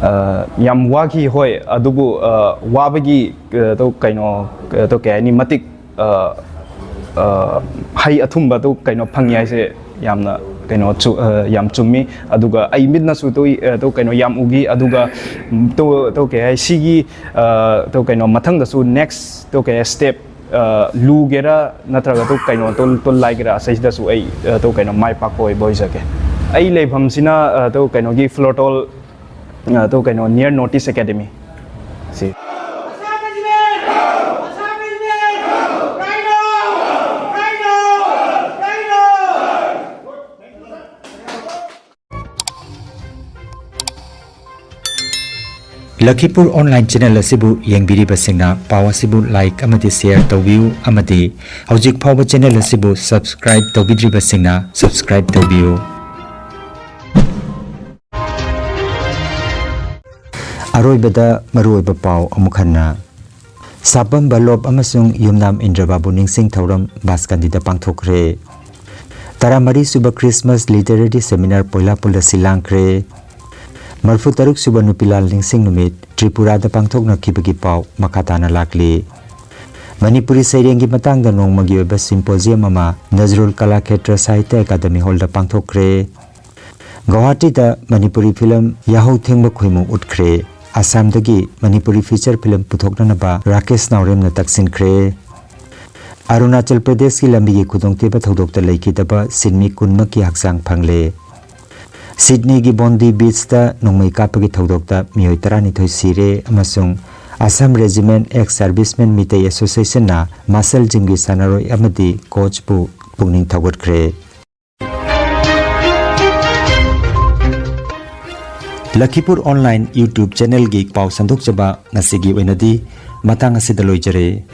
ꯑ, ꯌꯥꯝ ꯋꯥꯈꯤ, ꯍꯣꯏ, ꯑꯗꯨꯕꯨ, ꯑ, ꯋꯥꯕꯒꯤ, ꯑ, ꯑꯗꯣ ꯀꯩꯅꯣ, ꯑꯗꯣ ꯀꯩ ꯍꯥꯏꯅꯤ, ꯃꯇꯤꯛ, ꯑ, ꯑ, ꯍꯩ ꯑꯊꯨꯝꯕꯗꯨ ꯀꯩꯅꯣ ꯐꯪꯉꯤ ꯍꯥꯏꯁꯦ ꯌꯥꯝꯅ ꯀꯩꯅꯣ ꯆꯨ-, ꯑ, ꯌꯥꯝ ꯆꯨꯝꯃꯤ꯫ ꯑꯗꯨꯒ ꯑꯩ ꯃꯤꯠꯅꯁꯨ ꯇꯨ-, ꯑ, ꯇꯨ ꯀꯩꯅꯣ ꯌꯥꯝ ꯎꯈꯤ꯫ ꯑꯗꯨꯒ ꯇꯨ-, ꯇꯨ ꯀꯩ ꯍꯥꯏ, ꯁꯤꯒꯤ, ꯑ, ꯇꯨ ꯀꯩꯅꯣ ꯃꯊꯪꯗꯁꯨ next ꯇꯨ ꯀꯩ ꯍꯥꯏ step, ꯑ, ꯂꯨꯒꯦꯔꯥ ꯅꯠꯇ꯭ꯔꯒ ꯇꯨ ꯀꯩꯅꯣ ꯇꯨ, ꯇꯨ ꯂꯥꯏꯒꯦꯔꯥ, ꯑꯁꯤꯗꯁꯨ ꯑꯩ, ꯑ, ꯇꯨ ꯀꯩꯅꯣ ꯃꯥꯏ ꯄꯥꯛꯄ ꯑꯣꯏꯕ ꯑꯣꯏꯖꯒꯦ꯫ ꯑꯩ ꯂꯩꯐꯝꯁꯤꯅ, ꯑ, ꯇꯨ ꯀꯩꯅꯣꯒꯤ Floor Hall, ꯑ, ꯇꯨ ꯀꯩꯅꯣ near North East Academy꯫ ꯁꯤ꯫ ꯂꯈꯤꯄꯨꯔ online channel ꯑꯁꯤꯕꯨ ꯌꯦꯡꯕꯤꯔꯤꯕꯁꯤꯡꯅ ꯄꯥꯎ ꯑꯁꯤꯕꯨ like ꯑꯃꯗꯤ share ꯇꯧꯕꯤꯌꯨ ꯑꯃꯗꯤ ꯍꯧꯖꯤꯛ ꯐꯥꯎꯕ channel ꯑꯁꯤꯕꯨ subscribe ꯇꯧꯕꯤꯗ꯭ꯔꯤꯕꯁꯤꯡꯅ subscribe ꯇꯧꯕꯤꯌꯨ꯫ ꯑꯔꯣꯏꯕꯗ ꯃꯔꯨꯑꯣꯏꯕ ꯄꯥꯎ ꯑꯃꯨꯛ ꯍꯟꯅ꯫ ꯁꯥꯄꯝ ꯕꯜꯂꯣꯞ ꯑꯃꯁꯨꯡ ꯌꯨꯝꯅꯥꯝ ꯏꯟꯗ꯭ꯔꯕꯥꯕꯨ ꯅꯤꯡꯁꯤꯡ ꯊꯧꯔꯝ ꯕꯥꯁꯀꯟꯗꯤꯗ ꯄꯥꯡꯊꯣꯛꯈ꯭ꯔꯦ꯫ ꯇꯔꯥꯃꯔꯤ ꯁꯨꯕ ꯈ꯭ꯔꯤꯁꯃꯥꯁ ꯂꯤꯇꯔꯦꯔꯤ ꯁꯦꯃꯤꯅꯥꯔ ꯄꯣꯏꯂꯥꯄꯨꯜꯗ ꯁꯤꯜ ꯂꯥꯡꯈ꯭ꯔꯦ꯫ ꯃꯔꯤꯐꯨ ꯇꯔꯨꯛ ꯁꯨꯕ ꯅꯨꯄꯤꯂꯥꯜ ꯅꯤꯡꯁꯤꯡ ꯅꯨꯃꯤꯠ ꯇ꯭ꯔꯤꯄꯨꯔꯥꯗ ꯄꯥꯡꯊꯣꯛꯅꯈꯤꯕꯒꯤ ꯄꯥꯎ ꯃꯈꯥ ꯇꯥꯅ ꯂꯥꯛꯂꯤ꯫ ꯃꯅꯤꯄꯨꯔꯤ ꯁꯩꯔꯦꯡꯒꯤ ꯃꯇꯥꯡꯗ ꯅꯣꯡꯃꯒꯤ ꯑꯣꯏꯕ ꯁꯤꯝꯄꯣꯖꯤꯌꯝ ꯑꯃ ꯅꯖꯔꯨꯜ ꯀꯂꯥꯈꯦꯇ꯭ꯔ ꯁꯥꯍꯤꯇ꯭ꯌ ꯑꯦꯀꯥꯗꯃꯤ ꯍꯣꯜꯗ ꯄꯥꯡꯊꯣꯛꯈ꯭ꯔꯦ꯫ ꯒꯧꯍꯥꯇꯤꯗ ꯃꯅꯤꯄꯨꯔꯤ ꯐꯤꯂꯝ ꯌꯥꯍꯧ ꯊꯦꯡꯕ ꯈꯣꯏꯃꯨ ꯎꯠꯈ꯭ꯔꯦ꯫ ꯑꯁꯥꯝꯗꯒꯤ ꯃꯅꯤꯄꯨꯔꯤ ꯐꯤꯆꯔ ꯐꯤꯂꯝ ꯄꯨꯊꯣꯛꯅꯅꯕ ꯔꯥꯀꯦꯁ ꯅꯥꯎꯔꯦꯝꯅ ꯇꯛꯁꯤꯟꯈ꯭ꯔꯦ꯫ ꯑꯔꯨꯅꯥꯆꯜ ꯄ꯭ꯔꯗꯦꯁꯀꯤ ꯂꯝꯕꯤꯒꯤ ꯈꯨꯗꯣꯡꯊꯤꯕ ꯊꯧꯗꯣꯛꯇ ꯂꯩꯈꯤꯗꯕ ꯁꯤꯟꯃꯤ ꯀꯨꯟꯃꯛꯀꯤ ꯍꯛꯆꯥꯡ ꯐꯪꯂꯦ꯫ ꯁꯤꯗꯅꯤꯒꯤ ꯕꯣꯟꯗꯤ ꯕꯤꯆꯇ ꯅꯣꯡꯃꯩ ꯀꯥꯞꯄꯒꯤ ꯊꯧꯗꯣꯛꯇ ꯃꯤꯑꯣꯏ ꯇꯔꯥꯅꯤꯊꯣꯏ ꯁꯤꯔꯦ ꯑꯃꯁꯨꯡ Assam regiment ex servicemen Meitei ꯑꯦꯁꯣꯁꯤꯌꯦꯁꯟꯅ ꯃꯁꯜ ꯖꯤꯝꯒꯤ ꯁꯥꯟꯅꯔꯣꯏ ꯑꯃꯗꯤ ꯀꯣꯆꯄꯨ ꯄꯨꯛꯅꯤꯡ ꯊꯧꯒꯠꯈ꯭ꯔꯦ꯫ ꯂꯈꯤꯄꯨꯔ ꯑꯣꯟꯂꯥꯏꯟ YouTube ꯆꯦꯅꯦꯜꯒꯤ ꯄꯥꯎ ꯁꯟꯗꯣꯛꯆꯕ ꯉꯁꯤꯒꯤ ꯑꯣꯏꯅꯗꯤ ꯃꯇꯥꯡ ꯑꯁꯤꯗ ꯂꯣꯏꯖꯔꯦ꯫